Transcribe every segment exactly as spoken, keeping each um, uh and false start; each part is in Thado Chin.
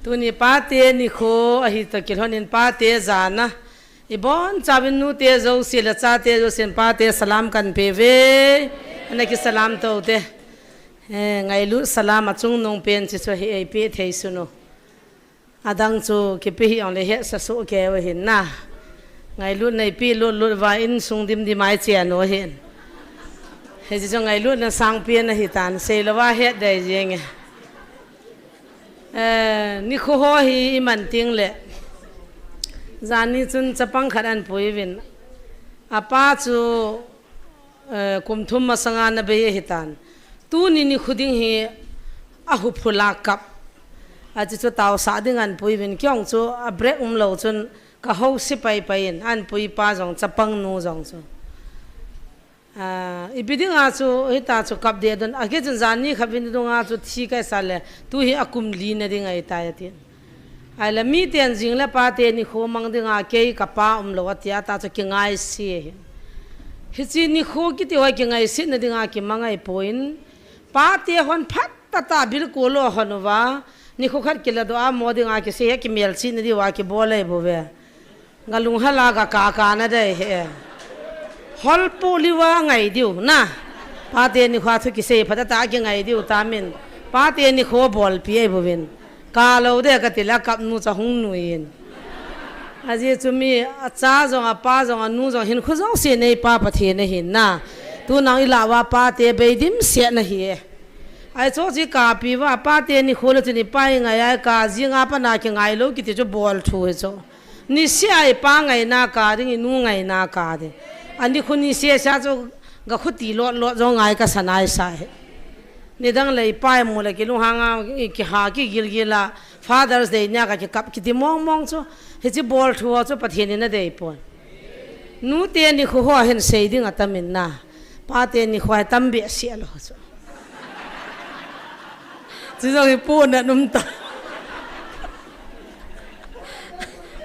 Tuni pate nikho ahi toh kilhonin pate jana. Ibonchauvin nute jouse le chate jousen pate salam kahin peuve. Ana kisalam tou te. Eh, ngailut salam achungnung pen chu chu hi eipeh thei sunu. Adang chu kipe hih jongle hetsah soh kei u ahin na. Ngailutna ipeh lutlut uva insung dimdim a ichen u ahin. Hiche chu ngailutna sangpen ahitan, seilouva het dei jenge. Eh, nikho ho hi iman tengle. Janhi chun chapang khat ahin pui uvin. Apa chu, eh, kum thum masanga ana bei ahitan. Tuni nikho ding hi ahuphul a kap. Achu chu taosah ding ahin pui uvin, kei jong chu a break umlou chun kahouse paipai in ahin pui, pa jong chapang nu jong chu. Ah, ipi dinga chu hita chu kap deh don. Akei chun janhi khat vin dunga chu thi kaisa le, tu hi akum li na ding ahitai atin. Ahile miten jing le pate nikho mang dinga kei kapa umlou atia, ta chu kingaise ahi. Hiche nikho kiti ho hi kingaisetna dinga kimang ahipoi. Pate hon phat tah tah bilkol u ahon uva, nikho khat kiladoh a mo dinga kisei hi kimelchihna diuva kibol ahibouve. Ngalung hal a ga kaka na dei hi e. Holpoh liuva ngai diu na. Pate nikho thu kisei phat tah tah kingai diu tamin. Pate nikho bolpi ahibouvin. Kalou de kati le akap nu chu ahung nuiyin. Ajeh chu mi acha jong, apa jong, anu jong, hinkho jouse neipa Pathen ahin na. Tuna ilah uva pate bei dimset na ahi e. Ahi chu chi kapi uva pate nikho le chun ipa ingai a ka jinga pat a kingailou kiti chu bolthu hi chu. Niseh a ipa ngaina ka ding, inu ngaina ka ding. Ani khu niseh seh chu ga khuti lot lot jong ngai kasa naisa hi. Nidang le ipa imu le kilunghang a, i kiha kigil gil a, Father's Day nia ka kikap kiti mong mong chu. Hiche bolthu ho chu Pathen in adei pon. Nute nikho ho hin sei ding atamin na. Pate nikho hi tam behseh lou chu. Chu jong hi pona um ta.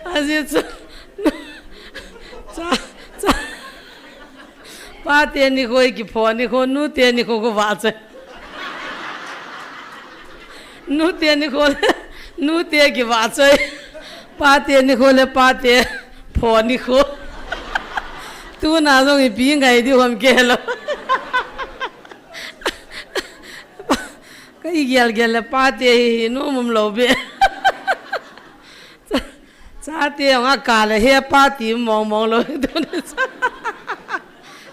Ajeh chu. Cha, cha. Pate nikho hi kipho nikho, nute nikho khu vahchoi. Nute nikho le, nute kivahchoi. Pate nikho le pate pho nikho. Tuna jong ipi ngai diu ham kei lou. Ka igel gel le pate hi, hi nom um lou be. Cha, chate jong aka le hi apa ti mong mong lou.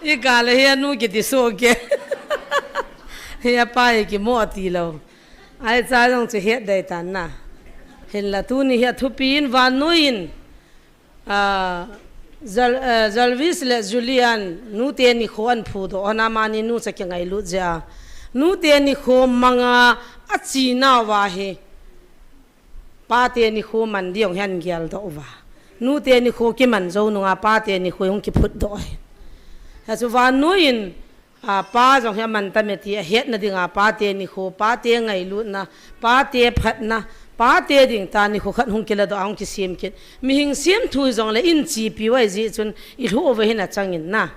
Ika le hi anu kiti soh kei. Hi apa hi kimo ti lou. Ahi cha jong chu het dei tan na. Hinla tuni hi athupi in vannoi in. Ah, Jal-, eh, Jarvis le Julian, nute nikho ahin phudoh hon a, amani nu chu akingailut jeh a. Nute nikho manga achenau va hi. Pate nikho man ding jong hi ahin geldoh uva. Nute nikho kiman jou nunga pate nikho hung kiphutdoh ahi. Hichu vannoi in A, pa jong hi aman tam e ti ahetna dinga, pate nikho, pate ngailutna, pate phatna, pate ding tah nikho khat hung kiladoh a hung kisem kit. Mihing semthu jongle in chepi u ahi jeh chun ilhuh uva hin achangin na.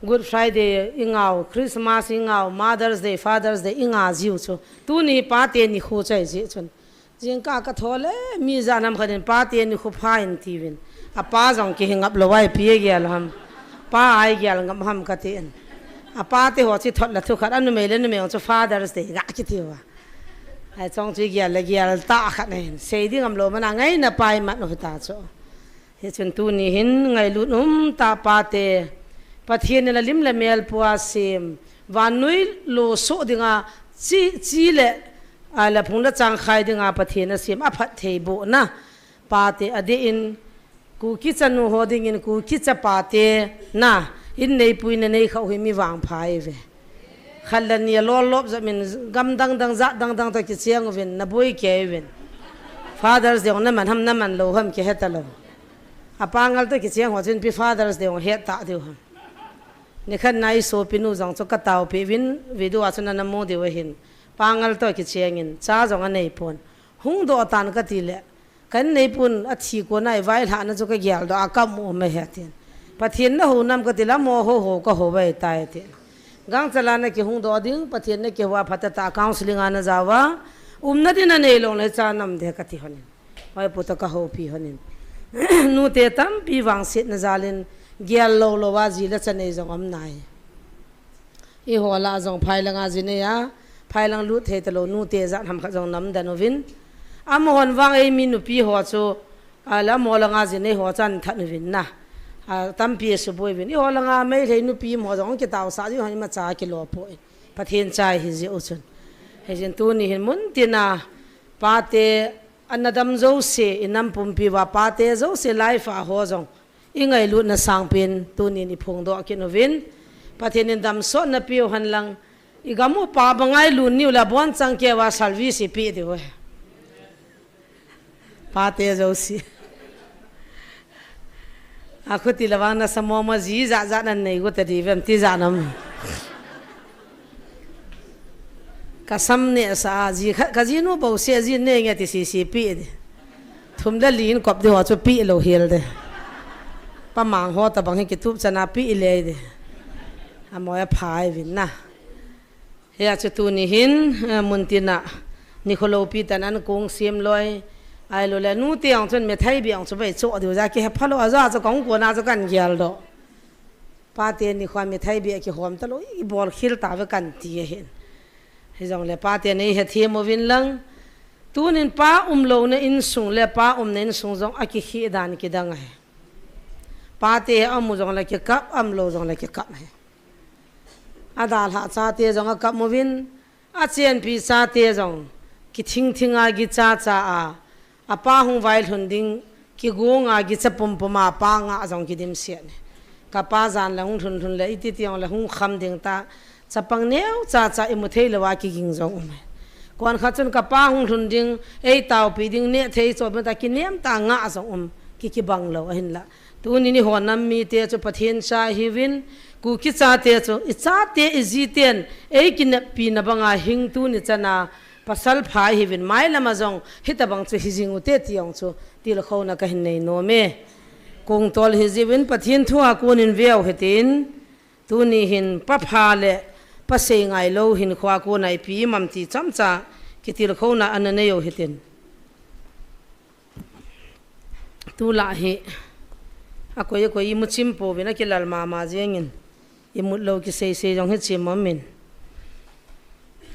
Good Friday ingau, Christmas ingau, Mother's Day, Father's Day inga jiu chu. Tuni pate nikho chu ahi jeh chun. Jingkah kathou le, mi ijat ham khat in pate nikho pha in tiuvin. Apa jong kihi ngap lou a ipi gel ham. Pa a igel ngap ham katin. Apa te ho chu thot le thu khat, anumei le numei chu Father's Day ga kiti uva. Ahi chong chu igel le gel tah khat ahin. Sei ding ngam lou mana ngaina pa iman u hita chu. Hichun tuni hin ngailut umtah pate, Pathen in alim le mel pua sem, vannoi lo soh dinga, chi, chi le, a, la phung la chang khai dinga Pathen asem, aphattheibohna pate adeh in, Kuki chanu ho dingin Kuki chapa te na, in neipui na neikha u hi mi vangpha ive. Khat le ni alol lop jep in gam dang dang jat dang dang toh kicheng uvin, naboi kei uvin. Father's Day jong naman ham naman lou ham kihe talou. Apa ngal toh kicheng ho chun ipi Father's Day jong het ta diu ham. Nikhat na isopinu jong chu kataopeh uvin video a chun ana mu diu ahin. Pa ngal toh kicheng in cha jong anei pon. Hung doh tan kati le. Kan neipun athi kona ivailhahna chu kageldoh a kamu me he tin. Pathen nahou nam kati le mo ho ho kahou vai tai tin. Gangchal a nakihung doh ding, Pathen nakihou a phatah tah counseling a najao a, Umna din anei lou le cha nam de kati honin. Hoi pu toh kahoupi honin. Nute tampi vangsetna jalin gel lou lou a ji le cha nei jong um nai. Eiho lah jong phai langa ji nei a, phai lang lut thei talou nute jat ham khat jong nam dan uvin. Amahon vang eimi nupi ho chu, a, la mo langa ji nei ho chan that uvin na. A, tampi suboi uvin. Eiho langa Meitei nupi mo jong kitaosah ji hon ima cha kilo poi. Pathen cha hi ji u chun. Hijin tuni hin mun tina pate ana dam jouse, inam pumpi uva pate jouse life a ho jong ingailutna sangpen tunin iphongdoh kit uvin. Pathen in damsotna peu hen lang, igam upa bang ngailun niu le abonchan keiva service ipi diu. Pate jouse. Akhuti le vang nasa mong mong ji jat jat nan nei got a di vem ti jat nam. Ka sam neh sa a ji khat, ka jinu bouseh ji nei nge ti sisi pi di. Thum le li in kop di ho chu pi lou hel di. Pa mang ho tabang hi kitup chana pi le di. Amoi aphai vin na. Hia chu tuni hin, eh, mun tina nikho loupi tan an kong sem loi. Ahilou le nute ang chun mithai bia ang chu vei cho diu ja kihe phalou a ja chu kong kona chu kan geldoh. Pate nikho mithai bia kihom talou, ibol khel tave kan ti ahin. Hijongle pate nei hethem uvin lang. Tunin pa umlouna insung le pa umna insung jong akikheh dan kidang ahi. Pate amu jongle kikap, aumlou jongle kikap ahi. Adalhah chate jong akap uvin, achenpi chate jong kithing thing a gicha cha a, apa hung vailhun ding kigong a gicha pum pum a pa ngah jong kidimset e. Kapa jan le hung lhun lhun le iti ti jong le hung kham ding ta, chapang neo cha cha imu thei lou a kiging jong um e. Kon khat chun kapa hung lhun ding, eitaopi ding, neh thei chom ta kinem ta ngah jong um, ki kibang lou ahinla. Tuni ni ho nam mite chu Pathen cha ihiuvin, Kuki chate chu, ichate ijiten eikineppi na banga hing tuni chana pasal pha ihiuvin, mailama jong hitabang chu hijing ute ti jong chu tilkhouna kahin nei nom e. Kong tol hijiuvin Pathen thu a konin veu hitin, tuni hin pa pha le pa sei ngailou hinkhoa kona ipi imam ti chomcha kitilkhouna ana nei u hitin. Tulai hi akoi akoi imu chim pouvin akilal mama jengin, imut lou kisei sei jong hi chim umin.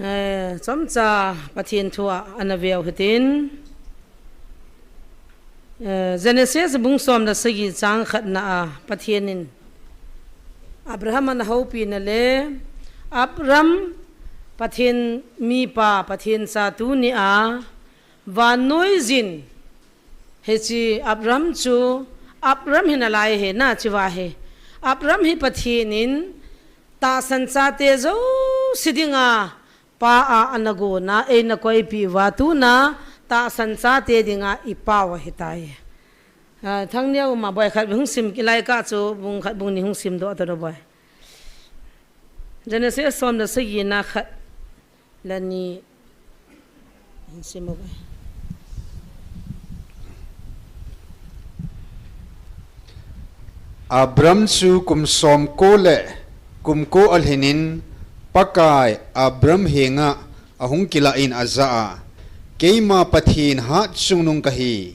Eh, chomcha Pathen thu a ana veu hitin. Eh, Genesis bung som le sagi chang khatna a Pathen in Abraham ana houpina le Abram Pathen mipa, Pathen cha tuni a Vannoi jin, hiche Abram chu, Abram hi nalai hi na chi va hi. Abram hi Pathen in tahsan chate jouse dinga pa a ana gona, eina koipi uva tuna tahsan chate dinga ipau ahitai. Ah, thang nia uma boi khat hung sim kilai ka chu, bung khat bung ni hung sim doh ta do boi. Genesis som le sagi na khat. Lani Abram chu kum som ko le kum ko alhinin Pakai Abram henga ahung kilah in ajah a, Keima Pathen hatchungnung kahi,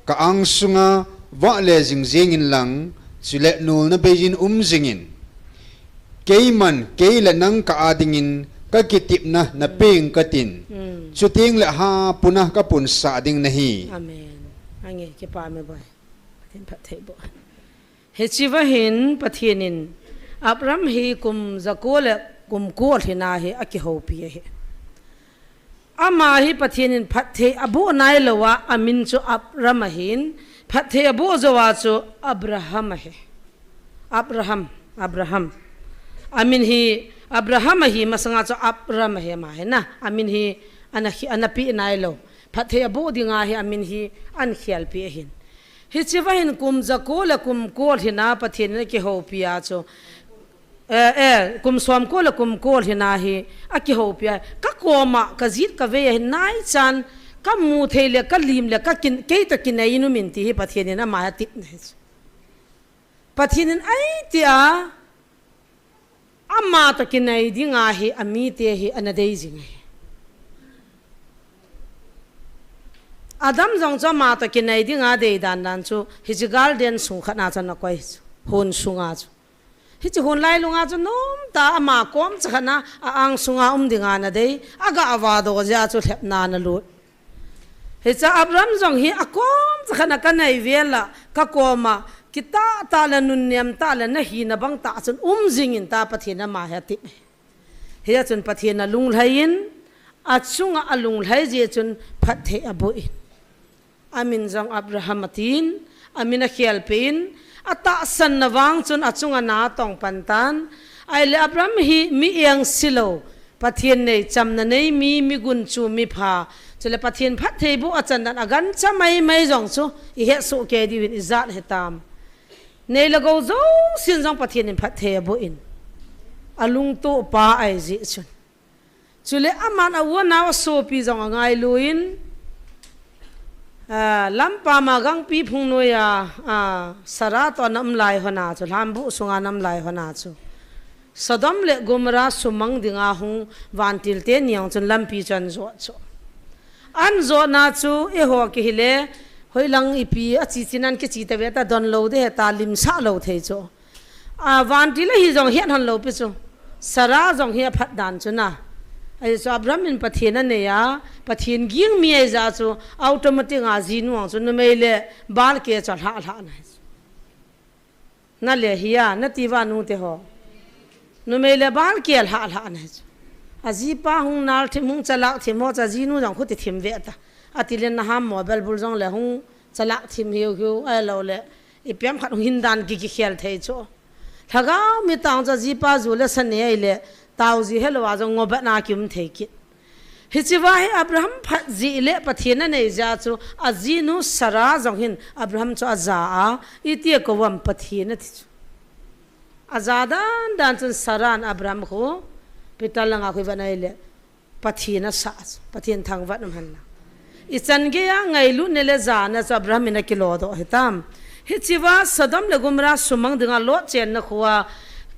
ka angsunga vah le jing jengin lang, chule nolna beiyin um jingin. Keiman, kei le nang ka adingin ka kitepna na peng katin. Chuteng le ha puna ka punsah ding nahi. Amen. Ange, kipa me boi. Pathen phatthei boh. Hiche va hin Pathen in Abram hi kum jako le kum ko lhina hi akihoupi ahi. Ama hi Pathen in phatthei aboh nailouva, amin chu Abram ahin, phatthei aboh jouva chu Abraham ahi. Abraham, Abraham. Amin hi Abraham ahi, masanga chu Abram ahi ama hi na. Amin hi ana khi-, ana peh nailou. Phatthei aboh dinga hi amin hi ana khelpeh ahin. Hiche va hin kum jako le kum ko lhina Pathen in akihoupi a chu. Eh, eh, kum som ko le kum ko lhina hi akihoupi a. Ka koma, ka jet ka vei a hin naichan, ka mu thei le, ka lim le, ka kin-, kei toh kinei in um in ti hi Pathen in ama atepna hi chu. Pathen in ahi tia, ama toh kinei dinga hi, amite hi, ana dei jing ahi. Adam jong chu ama toh kinai dinga deidan dan chu, hiche garden sung khat na chu ana koi chu. Hon sunga chu. Hiche hon lailunga chu nomtah a ama kom chakhat na, a ang sunga um dinga ana dei, aga vado jeh a chu lhepna ana lut. Hichea Abraham jong hi akom chakhat na kanai vel a, kakom a, kitah tah le nunnem tah le nahina bang tah chun um jing in tia Pathen in ama hi atep. Hia chun Pathen in alunglhai in, achunga alunglhai jeh chun phatthei aboh in. Amin jong Abraham atin, amin akhelpeh in, atahsanna vang chun achunga na atong pan tan. Ahile Abraham hi mi engse lou, Pathen nei, chamna nei mi, mi gunchu, mi pha. Chule Pathen phattheiboh achan dan agancha maimai jong chu ihet soh kei diuvin ijat hitam. Nei le gou jousen jong Pathen in phatthei aboh in. Alungtoh pa ahi jeh chun. Chule aman a u anao asopi jong angailu in, ah, lampam a gangpi phung noiya, ah, Sarah toh ana um lai hon a chu, lhambuh sunga ana um lai hon a chu, Sodom le Gomorrah sumang dinga hung vantil teni jong chun lampi chu ana jot chu. Ana jotna chu eiho kihile, hoilang ipi achi chin ana kichi tave ta, donlou ding hita, limsah lou thei chu. A, vantil ahi jong het hon lou pi chu. Sarah jong hi aphat dan chu na. Ahi chu Abraham in Pathen anei a, Pathen ging mi ahi jeh chu automatic a ajinu ang chu numei le bal ke chu alhah lhah ana hi chu. Na le hi a, nati uva nute ho. Numei le bal ke alhah lhah ana hi chu. Ajipa hung nal thim, hung chalak thim ho chu ajinu jong khuti thim ve ta. Ati le na ham mo bel bul jong le hung chalak thim hiu hiu, ahilou le ipi ham khat hung hin dan ki, kikhel thei chu. Lhagao mi tah chu ajipa ju le sa nei ahile, tao ji helou a jong ngobat na kium thei kit. Hiche va hi Abraham phat jeh le Pathen anei jeh chu, ajinu Sarah jong hin Abraham chu aja a, iti akou am Pathen ati chu. Aja dan dan chun Sarah in Abraham khu, pital langa khu ivet na ahile, Pathen asah chu, Pathen thangvah um hen lang. Ichan geiya ngailutna le jana chu Abraham in akilodoh hitam. Hiche va Sodom le Gomorrah sumang dinga Lot chenna khoa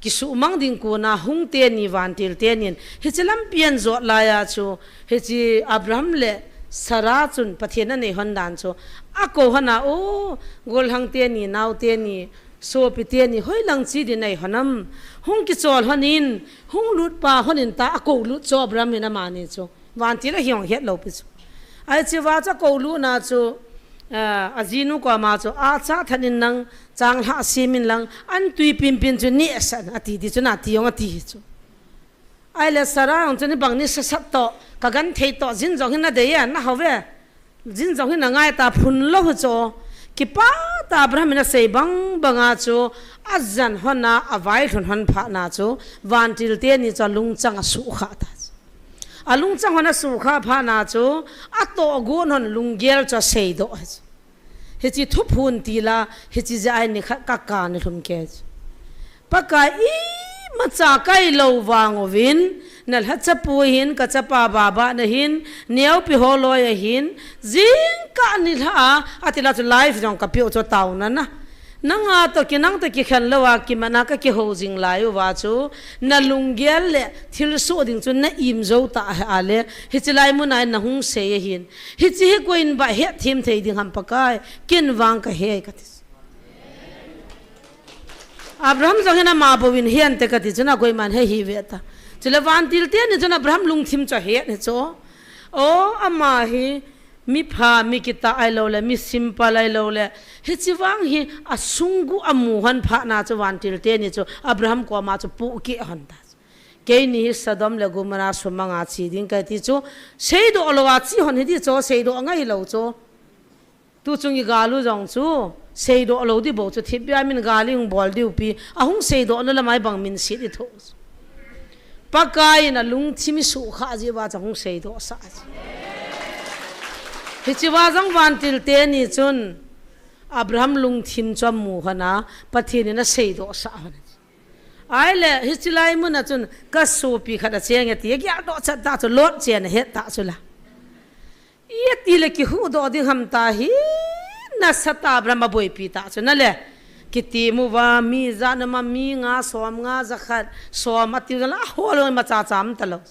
kisuhmang ding kona hung teni vantil tenin, hiche lampi ana jot laiya chu, hiche Abraham le Sarah chun Pathen anei hon dan chu akou hon a, o, golhang teni, nao teni, sopi teni, hoilang chi ding nei hon am, hung kichol hon in, hung lut pa hon in tia akou lut chu Abraham in amani chu. Vantil ahi jong het lou pi chu. Ahi chu va chu akou lutna chu, ah, ajinu koma chu, acha that in lang, changlhah sem in lang, an tui pimpin chu nehsah in ati di chu na, ti jong ati hi chu. Ahile Sarah jong chu ni bang ni sasat toh, ka genthei toh, jin jong hin nadei e, nahao ve. Jin jong hin nangai ta, phun lou hi chu. Kipah tah Abraham in asei bang banga chu, ajan hon a, availhun hon phat na chu, vantil teni chu alungchang asukha ta chu. Alungchang hon asukha phat na chu, atohgon hon lunggel chu aseidoh hi chu. Hiche thuphon til a, hiche jeh a hi nikhat ka kana lhum kei chu. Pakai, imacha kahi lou vang uvin, nalhachapu hin, kachapa baba nahin, neopi holoi ahin, jingkah nilhah a, ati la chu life jong kapeh u chu taona na. Nanga toh ki, nang toh kikhen lou a, kiman a kakihou jing lai uva chu, nalunggel le thilsoh ding chu na im jou ta ahile, hiche lai mun a nahung sei ahin. Hiche hi koiin ba hetthem thei ding ham Pakai, ken vang kahe kati. Abraham jong hin ama bouvin hinte kati chun a koiman he hih ve ta. Chule vantil teni chun Abraham lungthim chu ahet hi chu. O, ama hi mipha, mi kitah ahilou le, mi simple ahilou le. Hiche vang hi asungguh amu hon phat na chu vantil teni chu Abraham koma chu pohkeh hon ta. Keini hi Sodom le Gomorrah sumang a che ding kahi ti chu, seidoh lou a che hon hi di chu, seidoh ngai lou chu. Tuchung igal u jong chu, seidoh lou di bou chu, thipbeh a min gal ihung bol diu pi, ahung seidoh na lam a ibang minset ithoh. Pakai in alungthim isuhkhah jeh uva chu ahung seidoh sah chu. Hiche va jong vantil teni chun, Abraham lungthim chu amu hon a, Pathen in aseidoh sah hon. Ahile, hiche lai mun a chun, kasopi khat acheng e ti, ageldoh chat ta chu, Lot chen ahet ta chu la. Iti le kihuhdoh ding ham tia hi, nasatah a Abraham aboipi ta chu na le. Kitim uva, mi ijat um am, mi nga, som nga, jakhat, som atiu jong le, ahol lou imacha cha um talou.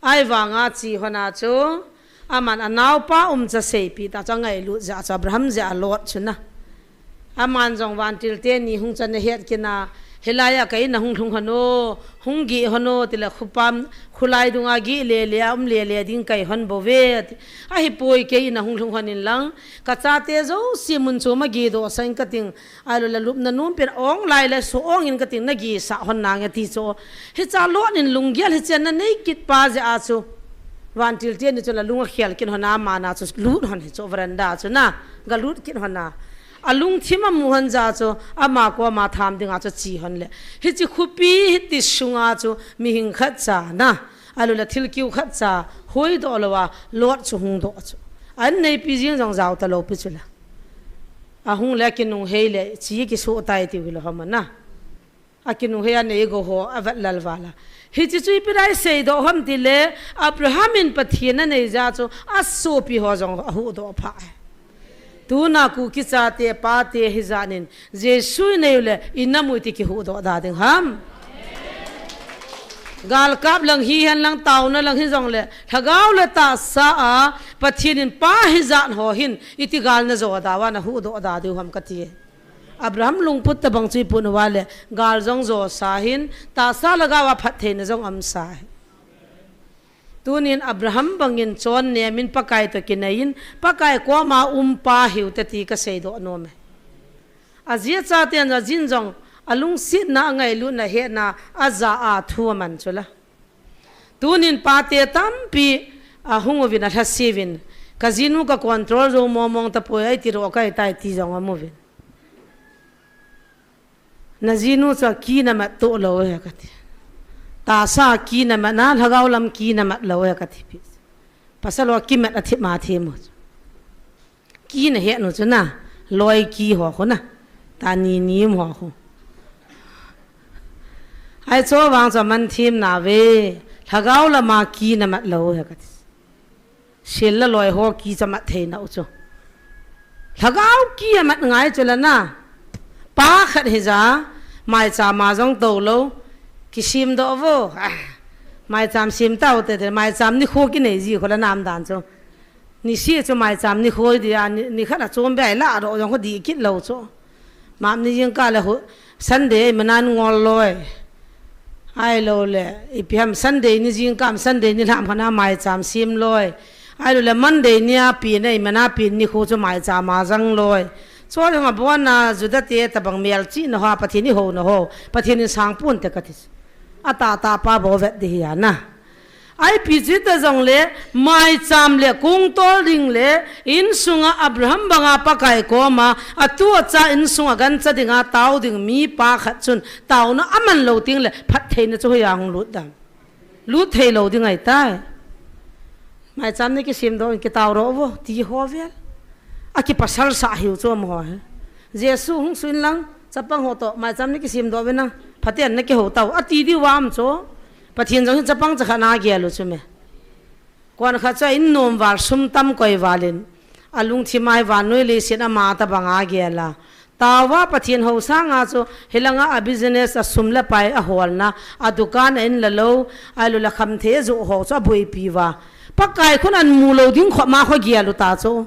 Ahivanga che hon a chu, Aman anaopa umcha seipeh tah chu angailut jeh chu Abraham jeh a Lot chu na. Aman jong vantil teni hung chan ahet kit na, hilai a ka in a hung lhung hon o, hung geh hon o, tile khopam, kholai dunga geh lele a um lele ding kahi hon bou ve, ati. Ahipoi kei in a hung lhung hon in lang, ka chate jouse mun chom a gehdoh sah in kating, ahilou le lupna nom pen ong lai le so ong in kating na geh sah hon nange ti chu. Hicha Lot in lunggel hiche ana nei kit pa jeh a chu. Vantil teni chu la lung akhel kit hon a, aman a chu lut hon hi chu veranda chu na, galut kit hon a. Alungthim amu hon jeh a chu, ama koma tham dinga chu che hon le. Hiche khopi hiti sunga chu, mihing khat cha na. Ahilou le thil kiu khat cha, hoidoh lou a, Lot chu hung doh chu. An neipi jing jong jao talou pi chu le. Ahung le akinung hei le, che kisoh tai tiu hilou ham na. Akinung hei a nei go ho, avet lal val a. Hiche chu ipi dia iseidoh ham tile, Abraham in Pathen anei jeh a chu, asopi ho jong ahuhdoh pha e. Tuna Kuki chate, pate hijat in, Jesu inei u le, ina mu iti kihuhdoh da ding ham. Galkap lang hihen lang taona lang hijong le, lhagao le tahsa a, Pathen in pa hijat ho hin, iti gal najo da uva nahuhdoh da diu ham kati e. Abraham lungput tabang chu ipun uva le, gal jong jo sa hin, tahsa lhagao a phattheina jong um sa hi. Tunin Abraham bangin chonnem in Pakai toh kinai in, Pakai koma um pa hiu te ti kaseidoh nom e. Ajeh a chaten ajin jong, alungsetna, angailutna, hetna, aja a thu aman chu la. Tunin pate tampi, ahung uvin alhase uvin. Kajinu ka control jou mong mong tapoi, aiti roh kahitai ti jong amu uvin. Najinu chu aki namat toh lou e kati. Tahsa aki namat na, lhagao lam ki namat lou e kati pi. Pasal ho kimat athip ma thim u. Ki nahet u chu na, loi ki ho khu na. Tani nim ho khu. Ahichu vang chu aman thim nauve, lhagao lama ki namat lou e kati. Sel le loi ho ki chu amat thei nau chu. Lhagao ki amat ngai chu la na. Pa khat hija, maicham a jong tou lou. Kisemdoh uvo. Ah, maicham sem tau te te, maicham nikho kinei ji khu la nam dan chu. Nisih chu maicham nikho dia, ni, nikhat a chom beh a ilah doh jong khu dih kit lou chu. Mapni jingkah le khu, Sunday imanan ngol loi. Ahilou le, ipi ham Sunday ni jingkah, Sunday ni lham khat a maicham sem loi. Ahilou le Monday ni a pen a, imana pen nikho chu maicham a jang loi. Chu jong abon a Juda te tabang melchihna ho, Pathen ihouna ho, Pathen in sang pon te kati. Atah tah pa bou vet ding hi a na. Ipi chu ta jong le, maicham le kong tol ding le, insunga Abraham banga Pakai koma, atu acha insunga gancha dinga tao ding mi pa khat chun, taona aman lou teng le, phattheina chu hoiya hung lut dam. Lut thei lou ding ahitai. Maicham nei kisemdoh in kitao ro uvo, ti ho vel. Akipasal sah hiu chu amaho hi. Jesu hung suh in lang, chapang ho toh, maicham nei kisemdoh uvin lang, phaten nei kihou tau, ati diu aum chu. Pathen jong hin chapang chakhat na gel u chu me. Kon khat chu a in nom val sum tam koi val in, alungthim a hi vannoi leiset ama tabang a gel a. Taova Pathen hou sanga chu, hilanga a business a sum le pai a holna, a dukan a in la lou, ahilou le khamthei a joh ho chu aboipi uva. Pakai khun amu lou ding khop ma khu gel u ta chu.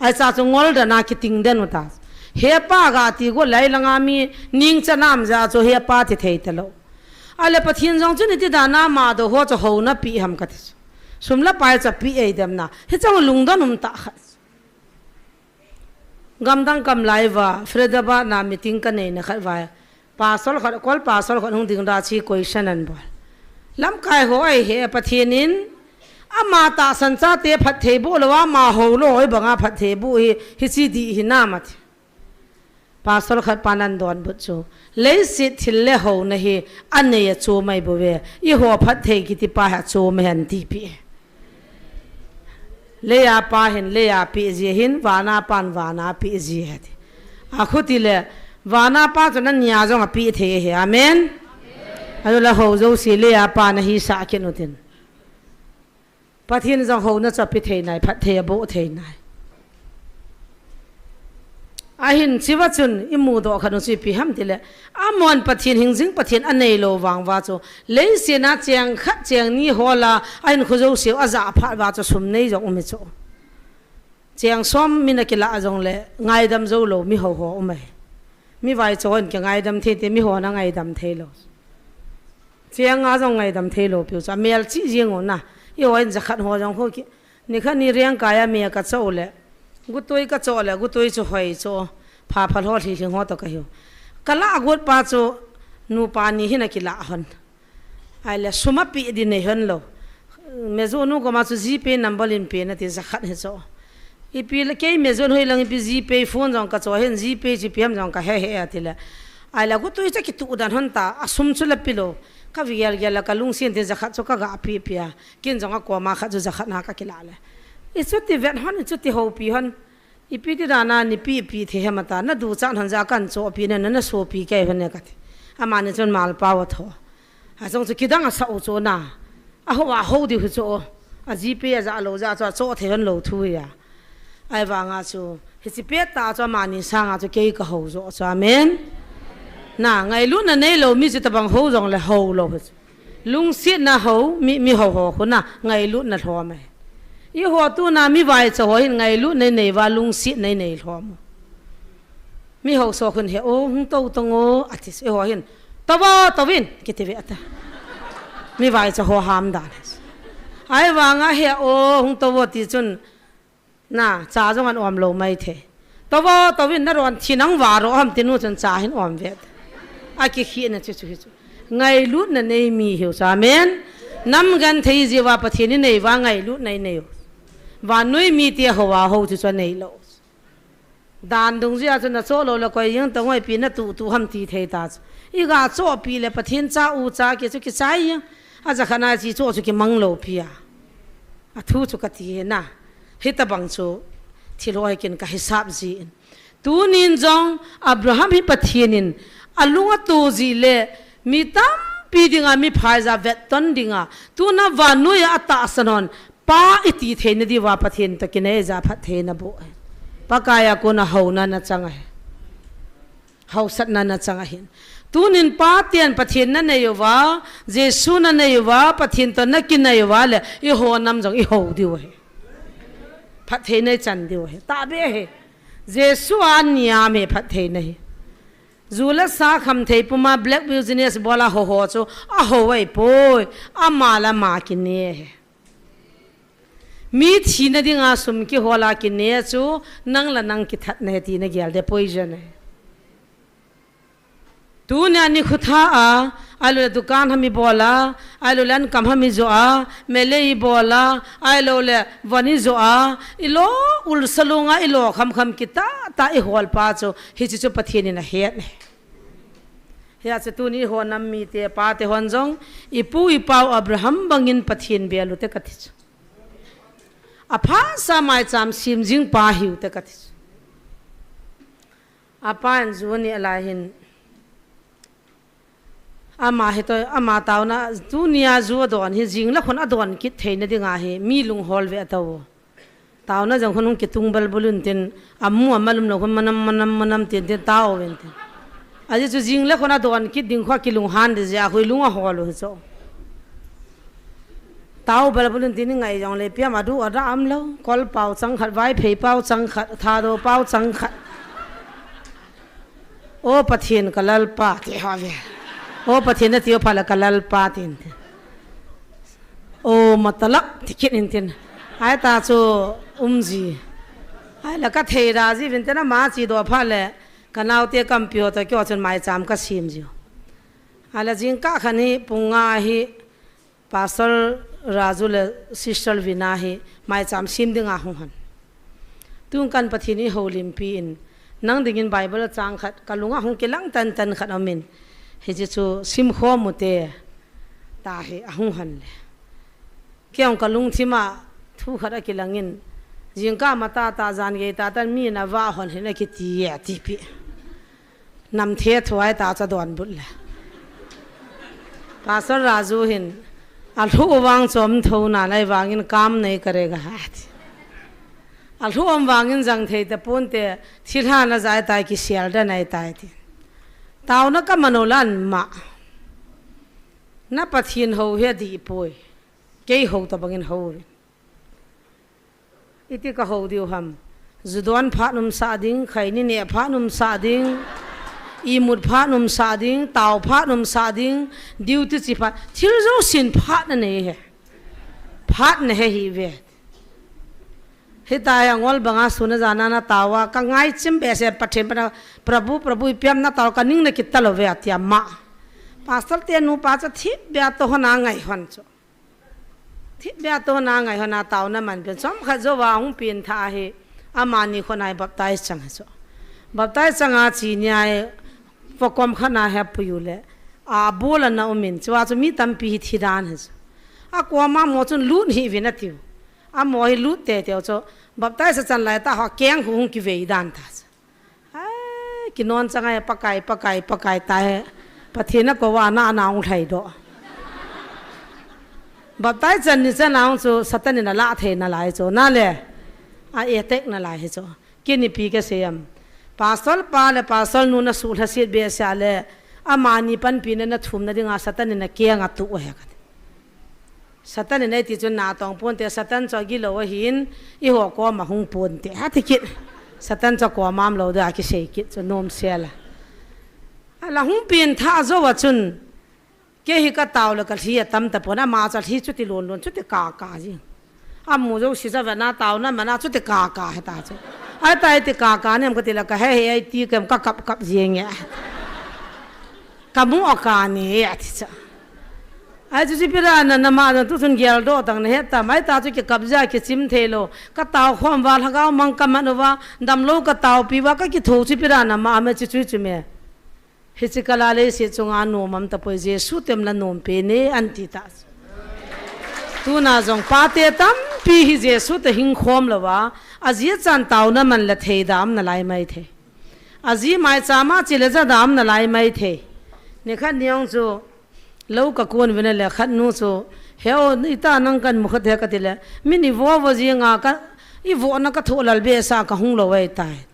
Ahi cha chu ngol dan a kiting den u ta. He pa ga ti go lai langa mi ning cha nam ja chu he pa ti thei ta lou. Ahile Pathen jong chun iti dan a ama doh ho chu houna pe ham kati chu. Sum le pai chu pe ei dem na. Hichang lungdon um tah khat. Gamdang kam lai uva, Faridabad na meeting kanei na khat uva. Pastor khat, Kol pastor khat hung ding da chu question ahin bol. Lamkai ho ahi he Pathen in, ama tahsan chate phatthei boh lou a, ama hou lou hoi banga phatthei boh hi, hiche dih hi nam ati. Pastor khat pan ahin donbut chu, leiset thil le houna hi, anei a chom ahi bou ve, eiho phatthei kiti pa hi achom ahi ahin ti pi. Lei a pa hin lei a pe ji ahin, van a pan van a pe ji ahi ati. Akhuti le, van a pa chu nani a jong ape thei ahi. Amen. Ajo la hou jouse lei a pa nahisah kit utin. Pathen jong houna chu ape thei nai, phatthei aboh thei nai. Ahin chiva chun imudoh khat u chu ipi ham tile, amahon Pathen hingjing Pathen anei lou vang uva chu, leiset a cheng khat cheng ni hol a, ahin kho jouse u ajah phat uva chu sum nei jong um hi chu. Cheng som min akilah jongle ngaidam jou lou mi hou ho um ahi. Mi vaicha hon kingaidam thei te, mi hon angaidam thei lou. Cheng a jong ngaidam thei lou piu chu, amelchih jeng u na. Eiho hin jakhat ho jong khu ki, nikhat ni rengkai a me kachoh le, gutoi kachoh le, gutoi chu hoi chu, phaphal ho, lhilhing ho toh kahiu. Kalah got pa chu, nupa ni hin akilah hon. Ahile sum apeh ding nei hon lou. Mejoh nu koma chu GPay number in pe nati, jakhat hi chu. Ipi le kei mejoh nu hilang ipi GPay phone jong kachoh hin, GPay chu ipi ham jong kahe hih e atile. Ahile gutoi chu akituh dan hon ta, asum chu la pe lou. Kagel gel a kalungset in tin jakhat chu kaga pe pe a. Ken jong akoma khat chu jakhat na kakilah le. Ichuti vet hon, ichuti houpi hon. Ipi ti dan a neipe pe thei ham ata, naduchat hon jeh a kahin chohpeh ne, na, nasopi kei hon e kati. Amani chun malpao atho. Ajong chu kidang asah u chu na. Ahou, ahou diu hi chu. A GPay ajah lou jeh a chu achoh thei hon lou thu hi a. Ahivanga chu, hiche pettah chu amani sanga chu kei kahou joh chu, amen. Na, ngailutna neilou mi chu tobang hou jongle hou lou hi chu. Lungsetna hou, mi, mi hou ho khu na, ngailutna lhom ahi. Eiho tuna mi vaicha ho hin ngailutna inei uva, lungsetna inei lhom u. Mi housa khun he o, hung tou tang o, ati, eiho hin, tou vo, tou vin, kiti ve ata. Mi vaicha ho ham dan. Ahivanga he o, hung tou vo ti chun, na, cha jong ahin om lou mai thei. Tou vo, tou vin, naron thi nang varo ham ti nu chun cha ahin om ve. Akikhehna chu chu hi chu. Ngailutna nei mi hiu chu, amen. Nam genthei jeh uva Pathen inei uva ngailutna inei u. Vannoi mite hou a hou chu chu anei lou. Dan dung jeh a chu nachoh lou le koi jeng tangoi pi natuh tuh ham ti thei ta chu. Iga chohpeh le Pathen cha u cha kei chu kichai jeng. Ajakhat na chi choh chu kimang lou pi a. Athu chu kati hi na. Hitobang chu thil ho hi ken kahisap jin. Tunin jong Abraham hi Pathen in alung ato jeh le mi tampi dinga mi phaija vetton dinga tuna vannoi a atahsan hon pa iti theina diuva Pathen toh kinei jeh a phattheina boh ahi. Pakai a kona houna nachang ahi. Hausatna nachang ahin. Tunin paten Pathen nanei uva, Jesu nanei uva, Pathen toh nakinei uva le, eiho nam jong ihou diu ahi. Phattheina ichan diu ahi. Tahbeh ahi. Jesu a aniam ahi phattheina hi. Ju le sa khamthei puma black business bol a ho ho chu ahou ahipoi. Ama le ama kine ahi. Mi thina dinga sum kihol a kine chu nang le nang kithatna ahi ti nagel de, poison ahi. Tunia nikho tha a, ahiloule dukan ham ibol a, ahiloule ankam ham ijoh a, melei ibol a, ahiloule von ijoh a, ilo ulsa longa ilo khamkham kitah tah ihol pa chu, hiche chu Pathen in ahet ahi. Hijeh chun tuni eiho nam mite pate hon jong, ipu ipau Abraham bangin Pathen bel ute kati chu. Aphatsa maicham sem jing pa hiute kati chu. Apa in ju ani alai hin. Ama hitoh, ama taona, tunia ju adon hi jing le khun adon kit theina dinga hi, mi lunghol ve atao. Taona jong khun hung kitung balbul untin, amu amal umlou khun manam, manam, manam tin tin tao uvin tin. Ajeh chu jing le khun adon kit ding khu akilunghan ding jeh a khu ilung ahol u hi chu. Tao balbul untin ingai jongle ipi ham adu ada umlou, kol pao chang khat, Vaiphei pao chang khat, Thadou pao chang khat. O Pathen ka Lalpa, ti ho ve. O Pathen nati u phat le ka Lalpa tin tin. O matalap ti kit in tin. Ahita chu umji. Ahile kathei da jiuvin tin ama chedoh phat le kanaote kampi ho toh keiho chun maicham kasem jiu. Ahile jingkah khat hi pung nga hi Pastor Raju le Sister Vina hi maicham sem dinga hung hon. Tun kan Pathen in eiho limpi in, nang dingin Bible chang khat kalunga hung kilang tantan khat aumin, hiche chu simkhom ute, tia hi ahung hon le. Kei jong kalungthim a thu khat akilangin, jingkah matah tah jan gei tah tah in mi in avah hon hin akiti e, atipeh. Namthe thuai ta cha donbut le. Pastor Raju hin, alhuh vang chom tho nalai vangin kam nahi karega, ati. Alhom vangin jang thei taponte, thilha na jai tai, kisel dan ai tai ti. Taona ka mano lan ma. Na Pathen ho hi adih poi. Kei ho tabangin ho. Iti ka ho diu ham. Ju don phat um sa ding, khaini ne phat um sa ding, imut phat um sa ding, tao phat um sa ding, duty chi phat, thil jousen phat na nei he. Phat na he hi ve. Hita hi angol banga suna jana na taoa, ka ngaichim behseh Pathen pana, Prabhu, Prabhu ipi ham na tao ka ning na kit talou ve atia ma. Pastor te nupa cha thip bia to hona ngai hon chu. Thip bia to hona ngai hona taona man pen. Chomkhat jouva hung pen tha hi. Amani khonai baptize chang hi chu. Baptize changa chi ni ai fokom khana he puyu le. A bola na umin. Chua chu mi tampi hi thi dan hi chu. A koma mo chun lut hi vin atiu. Amo hi lut tete u chu. Baptize chan lai ta ho keng hu hung kivei dan ta chu. Ai, kinon chang ai, Pakai, Pakai, Pakai ta he. Pathen a kou a na, na hung lhai doh. Baptize chan ni chan a hung chu, Satan in ala thei nalai chu. Na le, a attack nalai hi chu. Kini pi ka sei am. Pastor pa le pastor nu na suhlha sit behseh le, amani panpi na na thum na dinga Satan in a keng a tu he ka. Satan in eiti chun na tong ponte, Satan chu agilou ahin, eiho koma hung ponte. Ati kit. Satan chu koma umlou dia kisei kit chu nom sel a. Ala hung pen tha jouva chun, kei hi ka tao le ka lhi atam tapon, ama chu lhi chuti lon lon, chuti ka ka ji. Amu jouse chu ave na taona mana chuti ka ka he ta chu. Ai ta iti ka ka nem ka ti le ka he he ai ti kem ka kap kap ji nge. Ka mu a ka ni ati chu. Ai chu chu ipi dan a na ma dan tu chun gel doh tang na he tam. Ai ta chu kikap jia kichim thei lou. Ka tao khom uva, lhagao mang ka man uva, damlou ka taopi uva, ka kitho chu ipi dan a ma me chu chu chu me. Hichi kala leiset chunga nom um tapoi, Jesu tem la nom pen e an ti ta. Tuna jong pate tampi hi Jesu te hing khom louva, aji achan taona man le thei dam nalai mai thei. Aji maicham a che le ja dam nalai mai thei. Nikhat ni ong chu lou ka kon uvin a le khat nu chu, "He o, ita nang kan mu khat he," ka ti le, "Min i vo vo jing a ka, i vo na ka thoh lal behseh a ka hung lou ai tai.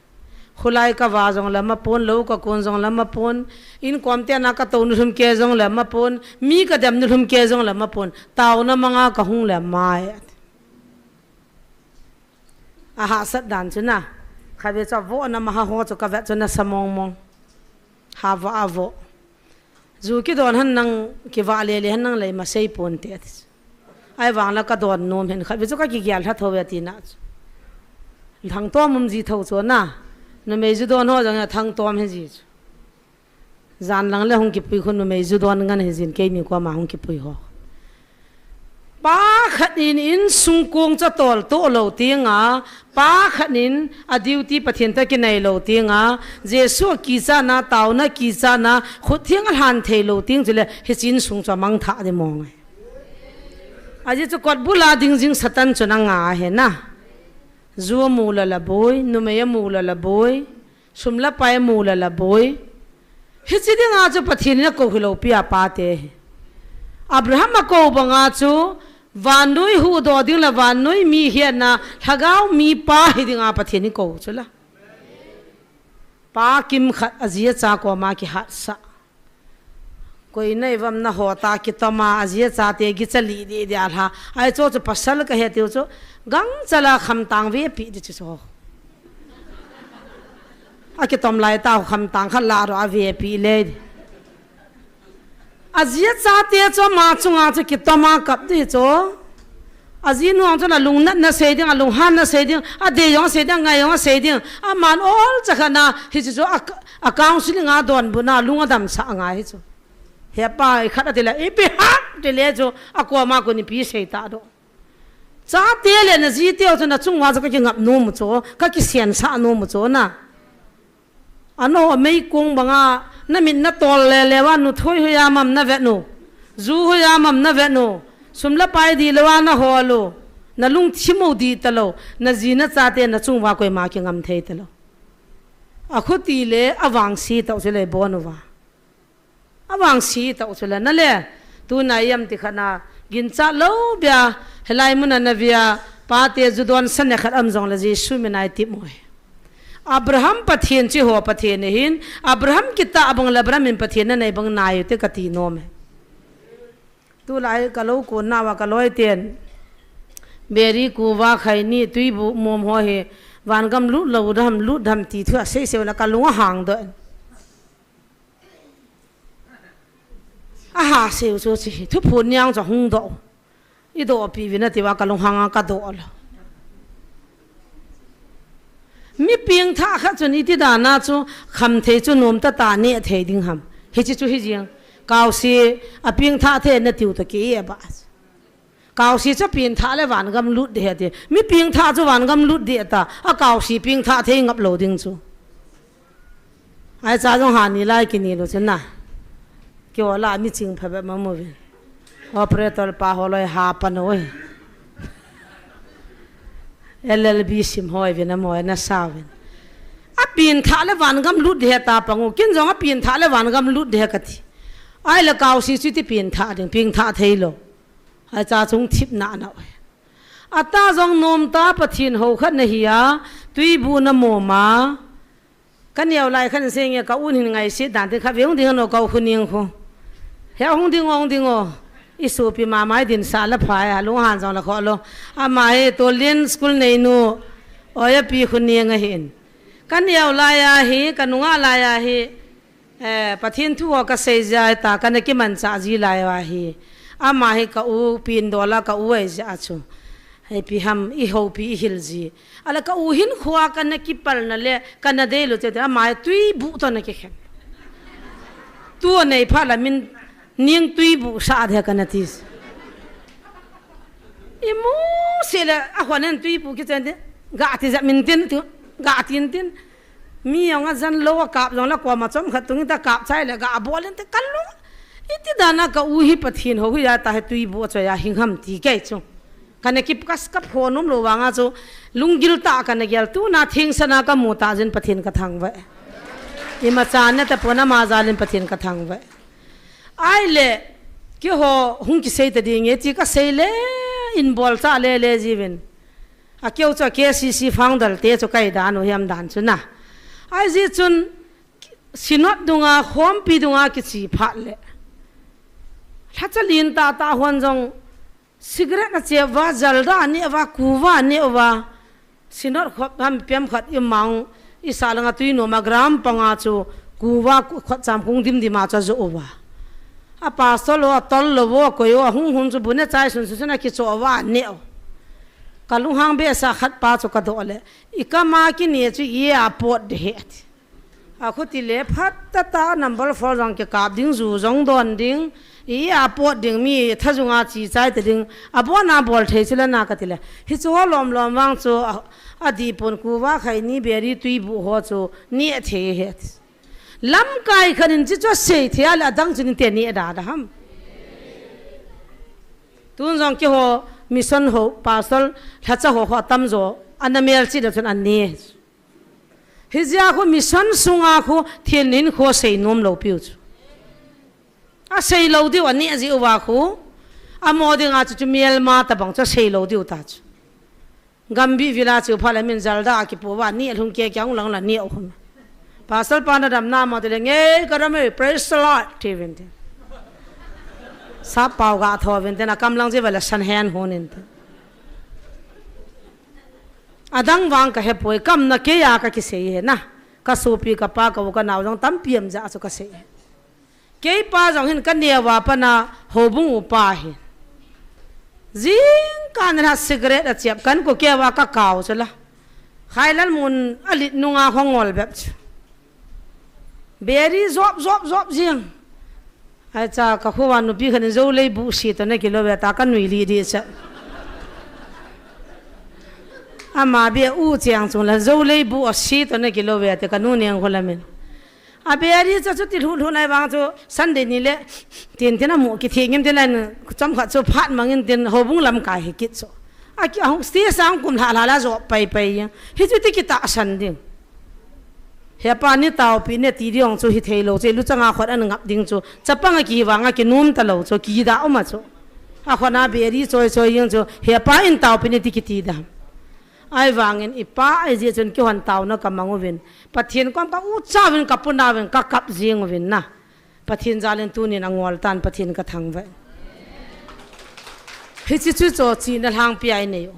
Khulai ka va jong le ma pon, lou ka kon jong le ma pon, inkom te na ka tou ni lhum kei jong le ma pon, mi ka dem ni lhum kei jong le ma pon, taona manga ka hung le mai." A hahsat dan chu na. Khatvei chu vo na ma ha ho chu ka vet chu nasa mong mong. Ha va a vo. Ju kidon hen nang kivah le le hen nang lei ma sei ponte ati chu. Ai vang la ka don nom hen khatvei chu ka kigel lha tho ve ati na chu. Thangtom um ji tho chu na. Numei ju don ho jong a thangtom he ji chu. Jan lang le hung kipui khu numei ju don ngan hi jin keini koma hung kipui ho. Pa khat in insung kong chu tol to lou ting a, pa khat in a duty Pathen toh kinai lou ting a, Jesu kicha na, taona kicha na, khut theng a lhan thei lou ting chule hichi insung chu amang tha di mong ai. Aji chu kot bul a ding jing Satan chu na nga he na. Ju amu la la boi, numei amu la la boi. Sum le pai mu le la boi. Hichi dinga chu Pathen in akou hilou pi a pate hi. Abraham akou banga chu vannoi huhdoh ding le vannoi mi hetna lhagao mipa hi dinga Pathen in kou chu la. Pa kimkhat aji acha koma kihatsah. Koi nai vam na ho ta kitoma aji achate gicha li di di a lha. Ai chu chu pasal ka he tiu chu gangcha la khamtang ve pi di chu chu. A kitom lai ta khamtang khat la ro a ve pi le. Aji achate chu ama chunga chu kitoma kap di chu. Ajinu ang chun alungnatna sei ding, alunghanna sei ding, adei jong sei ding, angai jong sei ding. Aman olcha khat na, hichu chu a, a counseling a donbutna, alung adamsah angai hichu. Hepa, ikhat ati le, ipi ham, ti le chu, akoma kon ipi sei ta doh. Chate le naji teu chu nachung uva chu kakingap nom u chu, kakisensah nom u chu na. Ano meikong banga, namit natol le le uva, nu thoi hoiya mam navet u. Ju hoiya mam navet u. Sum le pai di le uva nahol u. Nalungthim u di talou. Naji nachate nachung uva koima kingam thei talou. Akhuti le avangse tau chu le bon uva. Avangse tau chu le na le. Tuna ijemti khat na ginchat lou bia, hilai muna navia, Pate ju don sa ne khat um jongle Jesu min a i tep u hi. Abraham Pathen chi ho Pathen ahin, Abraham kitah bang le Abraham in Pathen nanei bang nai u te kati nom e. Tulai ka lou kon nauva ka loi ten, beri kuva khaini tuibu mom ho hi, vangam lut lou dam, lut dam ti thu asei sei le ka lung ahang doh. Aha sei u chu chi hi, thuphon niang chu hung doh. I doh pi vin ati uva ka lunghang a ka doh lou. Mi pengthah khat chun iti dan a chu khamthei chu nom tah tah neh thei ding ham. Hichi chu hi jeng. Kaosi a pengthah thei na tiu toh kei e ba. Kaosi chu pengthah le vangam lut ding ahi ati. Mi pengthah chu vangam lut ding ata. A kaosi pengthah thei ngap lou ding chu. Ai cha jong ha ni lai kini lou chu na. Kei ho la mi ching pha be ma mo vin. Operator pa ho loi ha pan oi. L L B sim hoi vin a moi na sa vin. A pengthah le vangam lut ding ahi ta pang u. Kin jong a pengthah le vangam lut ding ahi kati. Ai le kaosi chu ti pengthah ding, pengthah thei lou. Ai cha chung thip na na oi. Ata jong nom tah Pathen ho khat na hi a, tuibu na mom a. Ka neo lai khan seng e, ka un hin ngaisi dan te kha ve hung ding ano ka u khu ning khu. He hung ding o, hung ding o. I sopi mama i din sa la phai, a lung han jong la kho lou. Ama hi Tolin school nei nu. Oi a pi khu ning ahin. Ka neo lai a hi, ka nunga lai a hi. Eh, Pathen thu ho ka sei jia ta, ka na kimanchah ji lai a hi. Ama hi ka u pin dola ka u ai jia chu. Hei pi ham i hopi i hil ji. Ala ka u hin khua ka na kipal na le, ka na dei lou che te, ama tuibu toh na kikhen. Tu nei pha la min ning tuibu sa de ka na ti. I mu se le a hon en tuibu kichen te. Ga ti ja min tin tu, ga tin tin. Mi jong a jan lou a kap jong la koma chom khat tung ta kap chai le ga bol in te ka lung. Iti dan a ka u hi Pathen ho hi a ta hi tuibu a choi a hing ham ti kei chu. Ka na kip kas ka pho nom lou vang a chu lunggil tah ka na gel tu na thing sana ka mu ta jin Pathen ka thangvah. Ima cha na ta pona ma jal in Pathen ka thangvah. Ai le kei ho hung kisei ta ding e ti ka sei le in bol cha le le jiuvin. A keu chu a K C C founder te chu kai dan u hiam dan chu na. Ai ji chun Synod dunga, khompi dunga kichi phat le. Lhacha lin tah tah hon jong cigarette a che uva, jalda a ne uva, kuva a ne uva. Synod khop ham pem khat i mang, i sa langa tui nom a gram panga chu kuva ku-, khot cham kung dim dim a chu a jo uva. A pastor lo, a tol lo vo, koi o, a hung hun chu bu ne chai sun sun sun a kicho uva, a ne u. Ka lunghang be sa khat pa chu ka doh le. I kama kine chu i a pot de he ati. A khuti le phat tah tah number four jong kikap ding, ju jong don ding, i a pot ding, mi thajung a chi chai ta ding, a bon a bol thei chu le na ka ti le. Hi chu ho lom lom vang chu a, a di pon kuva khaini beri tuibu ho chu ni a thei he. Lamkai khan in chi chu a sei thei a le a dang chu ni te ni a da da ham. Tun jong kei ho mission ho pastor lhacha ho ho tam jo a na mel chi da chun an ni. Hijeh a khu mission sunga khu thil nin khu sei nom lou piu chu. A sei lou diu a ni a ji uva khu. A mo ding a chu chu mial ma ta bang chu sei lou diu ta chu. Gambi vila chu pha la min jalda a kipu va ni a lhung ke kyang lang la ni a um. Pastor pa na dam na ma te le ngei ka dam e, praise the Lord, ti vin te. Sa pau ga tho vin te na kam lang ji va la san hen hon in te. Adang vang ka hepoi, kamna kei a ka kisei he na. Ka sopi, ka pa, ka u, ka nao jong tampi am ja chu ka sei. Kei pa jong hin ka neo a pat na houbung upa hi. Jingkah na cigarette a chep kan ko kei va ka kau chu la. Khailal mun a lit nunga hong ngol bep chu. Beri jop, jop, jop jing. Ai cha, ka khuva nupi khan in Zolei bu si toh na kilo ve ta ka nui li di cha. Ama be u chiang chung la Zolei bu a si toh na kilo ve te ka nu neng khu la min. A beri cha chu ti lhu lhu nai vang chu Sunday ni le tin tin a mu ki thi ngim tin an chom khat chu phat mangin tin houbung lam kai hi kit chu. A ki a hung sti sang kum hla hla la jo pai pai. Hi chu ti ki ta san ding. He pa ni tao pi ne ti diong chu hi thei lo chu, lu changa khot an ngap ding chu, chapang a ki vang a ki num ta lo chu, ki da um a chu. Akhona beri choi choi jing chu, "He pa, in taopi in," iti kiti dam. Ahivangin ipa ahi jeh chun kihon taona kamang uvin, Pathen kom ka ucha uvin, ka puna uvin, ka kap jing uvin na. Pathen jalin tunin angol tan, Pathen ka thangvah. Hiche chu chochihna lhangpi a inei u.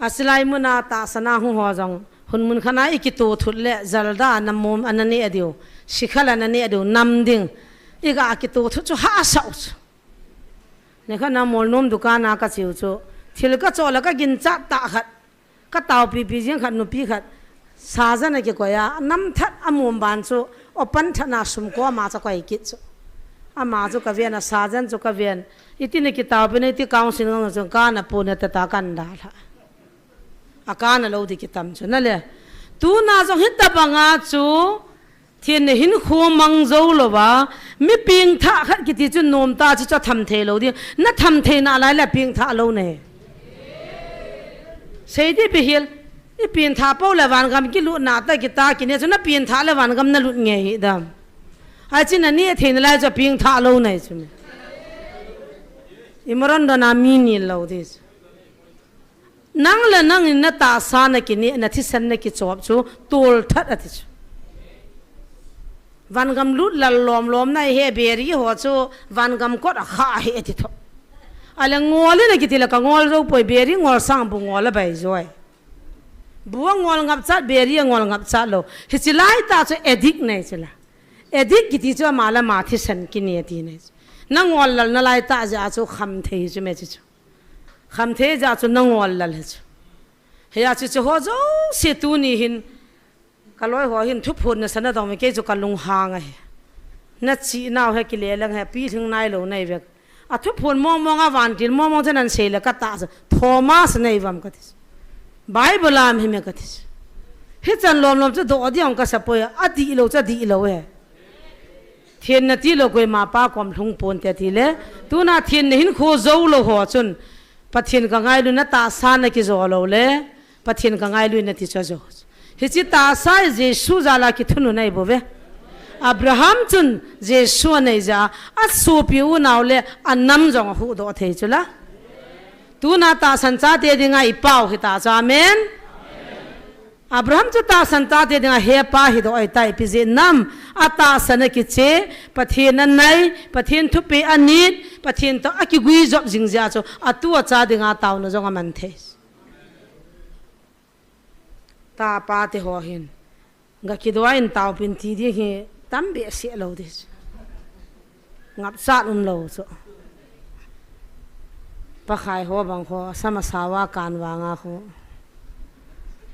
Asilai muna tahsana hung ho jong, hun mun khat a ikito thut le, jalda namum ana neh diu, sikhal ana neh diu, nam ding. Iga kito thut chu hahsa u chu. Nikhat na Molnom dukan a kache u chu, thil kachoh le kaginchat tah khat, ka taopipi jing khat, nupi khat, sajan akikoi a, namthat amum ban chu, opan than a sum ko ama chu akoi kit chu. Ama chu kaven a, sajan chu kaven. Iti nakitaopi na, iti council ngang chu kana puna tata kan dalha. Akana lou di kitam chu nale. Tuna jong hitabanga chu, thenna hinkho mang jou louva, mi pengthah khat kiti chu nomtah chu, chu atham thei lou ding. Na tham theina lai le pengthah lou nahi. Sei di bihil, i pengthah pou le vangam kilutna tah kita kine chu, na pengthah le vangam nalut nge hidam. Ahi chu na neh theina lai chu pengthah lou nahi chu mi. I maron dona mi nil lou di chu. Nang le nangin na tahsa nakineh, na thisan nakichop chu tolthat ati chu. Vangam lut lal lomlom nahi, beri ho chu vangam kot a kha ahi ati tho. Ale ngol in akiti le ka ngol jou poi, beri ngol sang bu ngol abai joi. Bu angol ngapchat, beri angol ngapchat lou. Hiche laitah chu addict nahi chu la. Addict kiti chu ama le ama thisan kineh ati nahi chu. Na ngol lal na laitah jeh a chu kham thei chu me chu chu. Kham thei jeh a chu na ngol lal hi chu. Hia chu chu ho jouse tuni hin, ka loi ho hin thuphon nasa nadong ve, kei chu ka lunghang ahi. Na chih nau hi kile lang hi, pilhing nailou nahi ve. A thuphon mongmong a vantil mongmong chu nan sei le ka tah chu, Thomas nahi uvam kati chu. Bible a um hi me kati chu. Hichan lomlom chu doh ding kasa poi, adihlou chu adihlou e. Thenna tilou koima pa kom lhung ponte tile, tuna thenna hinkho jou lou ho chun, Pathen ka ngailu na tahsa na kijo lou le, Pathen ka ngailu nati chu ajo. Hiche tahsa hi Jesu jal a kithun u nahi bou ve. Abraham chun Jesu anei jeh a, asopi unau le anam jong ahuhdoh thei chu la. Tuna tahsan chate dinga ipao hita chu, amen. Abraham chu tahsan chate dinga hepa hidoh ahitai, ipi jeh nam, atahsan akiche, Pathen anai, Pathen thupeh anit, Pathen toh akiguijop jing jeh a chu, atu acha dinga taona jong aman thei. Tapa te ho hin, ga kidoh in taopin ti ding hi tam behseh lou di chu. Ngapchat umlou chu. Pakai ho bang ho, asam asao a kan vang a ho.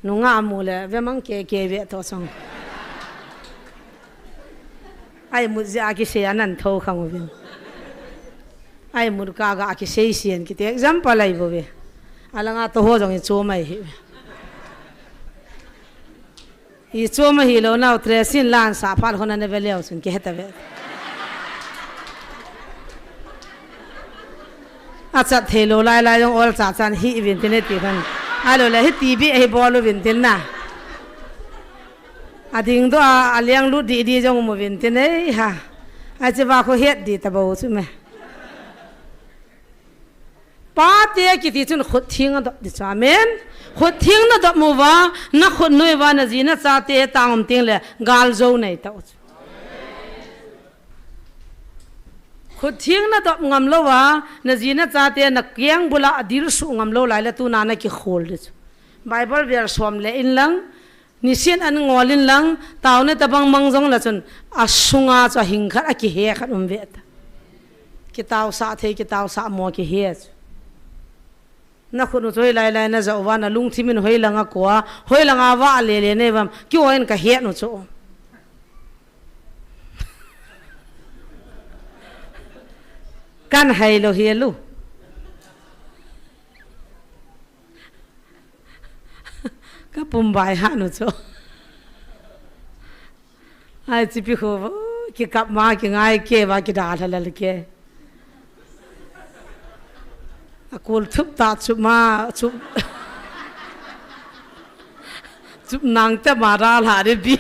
Nungah amu le, ve mang keke ve toh chong. Aimut jeh a kisei a nan thou khang uvin. Aimut kah a kisei sien kiti example ahi bou ve. Alanga toh ho jong ichom ahi ve. Ichom ahilou nau, tresin lan sa phat hon ana ve leu chun kihe ta ve. Achat theilou lailai jong ol cha chan hi uvin tin e ti khan. Ahilou le hiti beh hi bol uvin tin na. Ading doh a, aleng lut didi jong um uvin tin e ha. Ache va kho het di ta bou chu me. Pate kiti chun khut theng adop di chu. Amen. Khut theng nadop uva, na khut noiva, na ji na chate tang um teng le, galjou nei tau chu. Khut theng nadop ngam louva, na ji na chate na keng bula adil suh ngam lou lai le tuna na kikhol di chu. Bible verse som le in lang, Nisin an ngol in lang, taona tabang mang jong la chun, asunga chu ahing khat, akihe khat um ve ta. Kitaosah thei, kitaosah mo kihe chu. Na khut u chu hoilai lai na ja uva, na lungthim in hoilang a ko a, hoilang a vah lele nei uvam, kei in ka het u chu. Kan hai lou hi lu. Ka pum bai ha nu chu. Ai, chipi khu, kikap ma, kingai ke, va kidalha lal ke. Akul thup ta chup ma, chup. Chup nang te ma dalha de bi.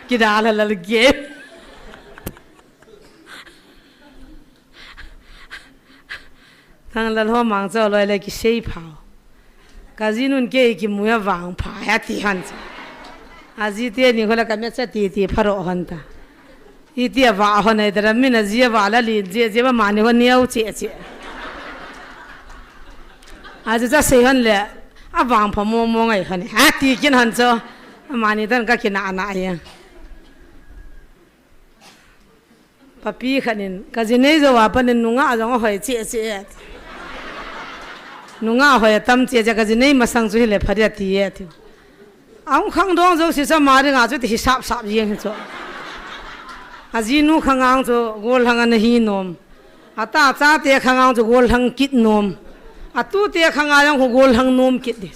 Kidalha lal ke. Thang Lalhomang chu loi le kisei phau. Ka jinun kei kimu a vang pha he ati hon chu. Aji teni khola ka mecha titi pharo hon ta. Iti a va hon ai tara min aji a va la lin je je ba mani hon niau che che. Aji cha sei hon le a vang pha mo mo ngai hon he ati kin hon chu. Mani tan ka kina na ya. Papi khat in, ka ji nei jou a pat in nungah jong ahoi cheh cheh e. Nungah ahoi atam cheh cheh, ka ji nei masang chu hile pha dia ti e ti. Ahung khangdong jouse chu ama dinga chu ti hi sap sap jeng hi chu. Ajinu khang ang chu gollhang ana hi nom. Ata chate khang ang chu gollhang kit nom. Atute khang a jong gollhang nom kit di.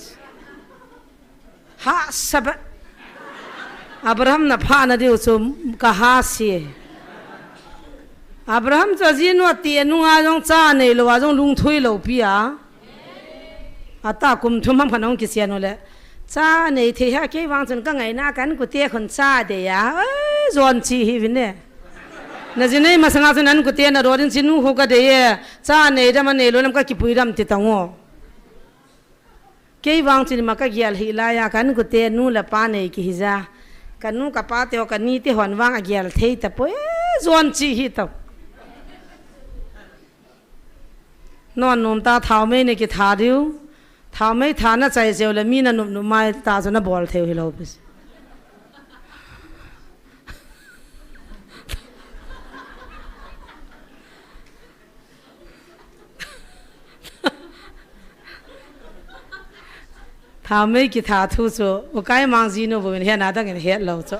Hahsa beh. Abraham na phah na diu chu ka hahsa e. Abraham chu ajinu ati nunga jong cha neilou a jong lungthoi lou pi a. Ata kum thum ham khan ahung kisian u le. Cha nei thei ha kei vang chun ka ngaina ka inkote khun cha dei a. Ei, jon chi hi vin e. Na ji nei masanga chun inkote na rodin chinu khu ka dei e. Cha nei dam a neilou lam ka kipui dam ti tang o. Kei vang chun ima ka gel hi lai a, ka inkote nu le pa nei kihi ja. Ka nu ka pa te ho ka ni te hon vang a gel thei tapoi, jon chi hi tau. Non nom ta thaomei nei kitha diu. Thaomei tha na chai jeu le mi na nop nop mai ta chu na bol thei u hilou pis. Thaomei kitha thu chu, Ukai Mang jinu bou in hena dang in het lou chu.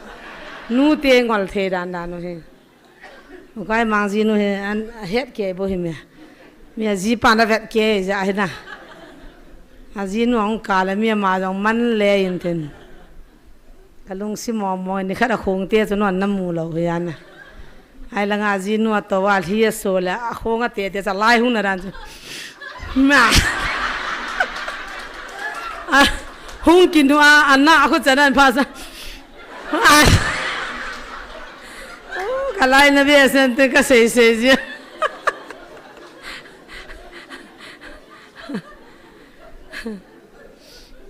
Nu te ngol thei dan dan u hi. Ukai Mang jinu hi an het kei bou hi me. Mi aji pa na vet kei ja hi na. Ajinu ahung kal a mi ama jong man le in tin. Ka lungsim mong mong, ni khat a khong te chu non na mu lou hi a na. Ai langa ajinu a to a lhi a so le a khong a te te cha lai hung na ran chu. Ma. A, hung kinu a, a na a khu cha nan pha sa. Ai. Oh, ka lai na ve sen te ka sei sei ji.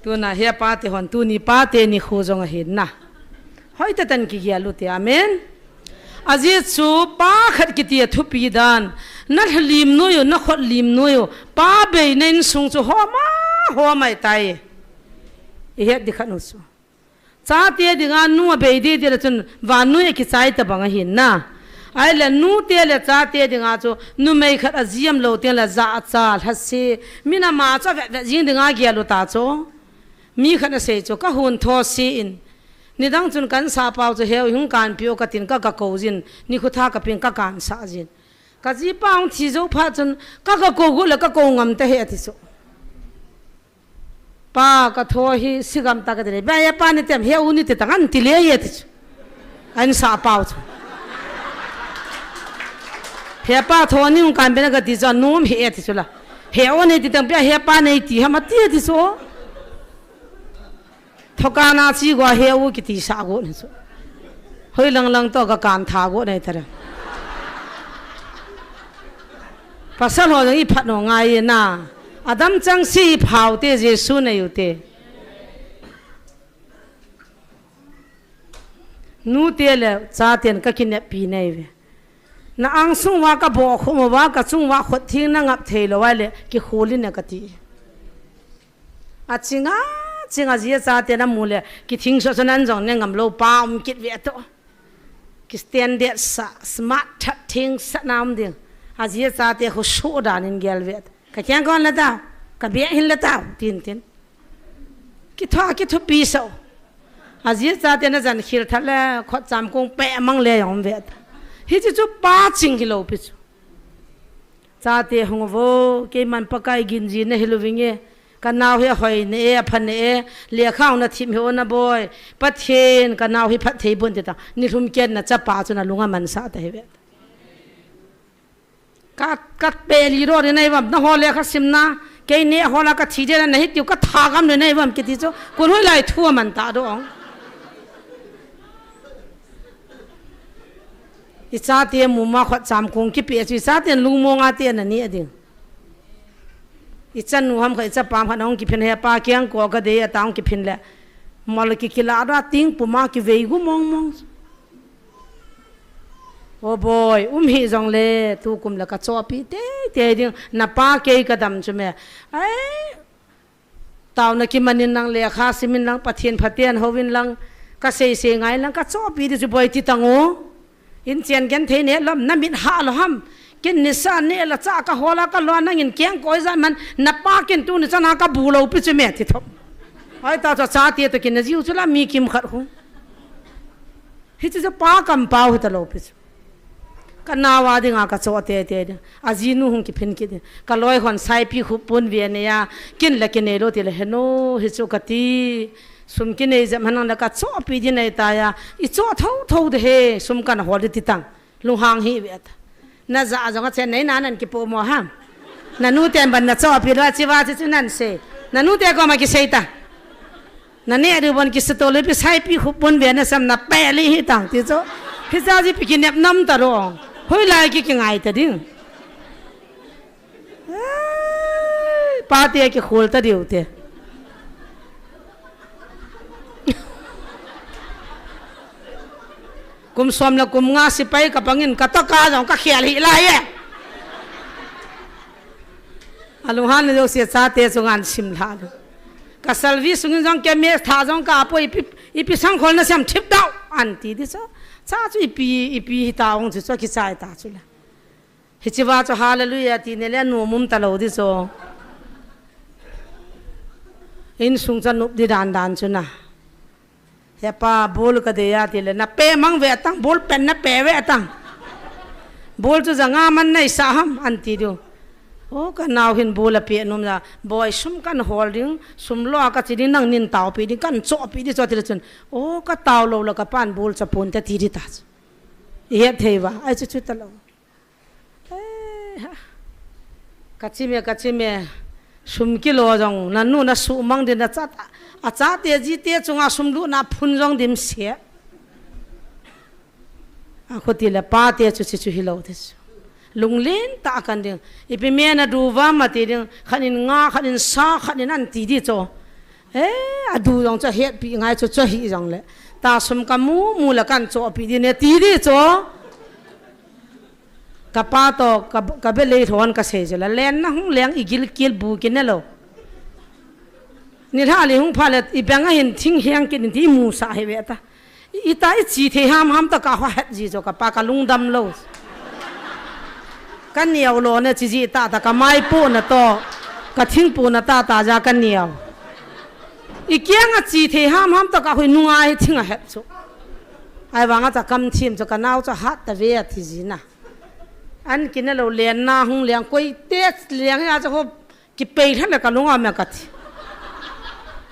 Tuna he pa te hon, tuni pa te ni khu jong ahin na. Hoi ta tan kigel u te, amen. Ajeh chu pa khat kiti a thupi dan. Na lim noi u, na khut lim noi u. Pa bei na insung chu homa, homa i tai. I het di khat u chu. Chate dinga nu abei di di le chun vannoi a kichai ta bang ahin na. Ai le nute le chate dinga chu numei khat aji am lou teng le ja a cha lha si. Min ama chu vet vet jing dinga gel u ta chu. Mi khat na sei chu ka hun tho si in. Nidang chun kan sa pau chu heu hung kan piu ka tin ka ka ko jin. Ni khu tha ka ping ka kan sa jin. Ka ji pa hung thi jou phat chun ka ka ko gu le ka ko ngam ta he ati chu. Pa ka tho hi sigam ta ka ti le. Ba ya pa ni tem he u ni ti ta ngan ti le ye ti chu. An sa pau chu. He pa tho ni hung kan be na ka ti chu a nom he e ti chu la. He u ni ti tang pia he pa nei ti ham a ti ti chu. Thoka na chi go he u kiti sa go ni chu. Hoi lang lang to ka kan tha go nei ta ra. Pasal ho jong i phat no ngai e na. Adam chang si i phau te Jesu nei u te. Nute le chaten ka kineppi nei ve. Na angsung uva ka bohkhum uva ka chung uva khut theng na ngap thei lou a le kikhol in e ka ti. Achinga, chinga jia chaten amu le kithing so so nan jong ne ngam lou pa um kit ve to. Ki standard sa, smart that thing sa nam ding. Ajia chate khu su dan in gel ve. Ka kiang kon la tau, ka bia hin la tau, tin tin. Ki tho, ki thupi so. Ajia chate na jan khil that le, khut cham kong pe mang le yong ve. Hi chi chu pa ching hi lou pi chu. Chate hung vo, keiman Pakai ginji na hi lou vinge. Ka nau hi ahoi ne e, apha ne e, lekha hung na thim hi o na boi. Pathen, ka nau hi phat thei bon ti ta. Ni lhum ken na chapa chu na lunga man sa ta hi ve. Ka, ka pe li ro ri nai vam, na ho lekha sim na. Kei ne ho la ka thi je na hi tiu ka tha gam le nai vam kiti chu. Kun hoi lai thu man ta do ong. I chate mu ma khut cham kong ki pe chu i chate lungmong a te na ni a ding. I chanu ham khat, i chapa ham khat, hung kiphin he pa kiang ko ka dei a ta hung kiphin le. Mal ki kila da ting puma kivei gu mong mong. O boi, um hi jong le, tu kum le ka chopi te, te ding, na pa kei ka dam chu me. Ai, tau na kimanin lang le, kha simin lang, Pathen phaten hovin lang, ka sei sei ngai lang, ka chopi di chu boi ti tang o. In chen gen thei ne lom, na mit ha lo ham. Kin nisa ne la cha ka hola ka lo nangin keng koi za man, na pa kin tu ni chana ka bu lo pi chu me ti thop. Ai ta cha cha ti to kin na jiu chu la mi kim khat khu. Hi chu pa kam pau hi ta lo pi chu. Ka nawa dinga ka cho te te ding. A jinu hung kiphin kit ding. Ka loi hon saipi khu pun ve ne ya. Kin la kin nei lo ti le heno hi chu ka ti. Sum kin nei jep hanang la ka chopi di nei ta ya. I cho tho tho de he. Sum kan hol di ti tang. Lunghang hi ve ta. Na ja jong a chen nei na nan kipo mo ham. Na nu ten ban na chopi lo chi va chi chu nan se. Na nu te ko ma ki sei ta. Na ne du bon ki se to le pi saipi khu pun ve na sam na pe li hi tang ti cho. Hi cha ji pi ki nep nam ta ro. Hoi lai ki ki ngai ta ding. Ai, pa te ki khol ta diu te. Kum som le kum nga sipai ka pangin ka to ka jong ka khel hi lai e. A lunghan le jo sia cha te chu ngan sim lha lu. Ka salvi sungin jong ke me tha jong ka po ipi, ipi sang khol na siam thip dau an ti di cho. Cha chu ipi, ipi hi ta ong chu cho ki chai ta chu la. Hichi va chu hallelujah ti ne le nu mum ta lo di cho. In sung cha nup di dan dan chu na. He pa, bol ka dei a ti le, na pe mang ve tang, bol pen na pe ve tang. Bol chu janga man nei sa ham, an ti diu. O, ka nau hin bol a pe num la, boi sum kan hol ding, sum lo a ka chi ding nang nin tau pi ding, kan cho pi di cho ti le chun. O, ka tau lo la ka pan bol cha pun te ti di ta. I het thei va, ai chu chu ta lo. Eh, ha. Ka chi me, ka chi me. Sum kilo jong, na nu na su mang din na cha ta. A cha te ji te chunga sum lu na phun jong dim se. A khuti le pa te chu chi chu hi lo te chu. Lunglen ta kan ding. Ipi me na du va ma ti ding. Khan in nga, khan in sa, khan in an ti di cho. Eh, a du jong cho het pi ngai cho cho hi jong le. Ta sum ka mu, mu la kan cho pi di ne ti di cho. Ka pa to, ka, ka be lei thon ka sei chu la, len na hung leng i gil kil bu ki ne lo. Ni lha li hung pha le, i beng a hin thing hiang kit in ti mu sa he ve ta. I, i ta i chi thei ham ham ta ka hua het ji jo ka pa ka lung dam lo. Ka niau lo ne chi ji ta ta ka mai pu na to, ka thing pu na ta ta ja ka niau. I kiang a chi thei ham ham ta ka hui nunga hi thing a het chu. Ai vang a cha kam thim chu ka nau chu hat ta ve a thi ji na. An ki ne lo len na hung leng koi te leng a cha ho ki pei than le ka lung a me ka thi.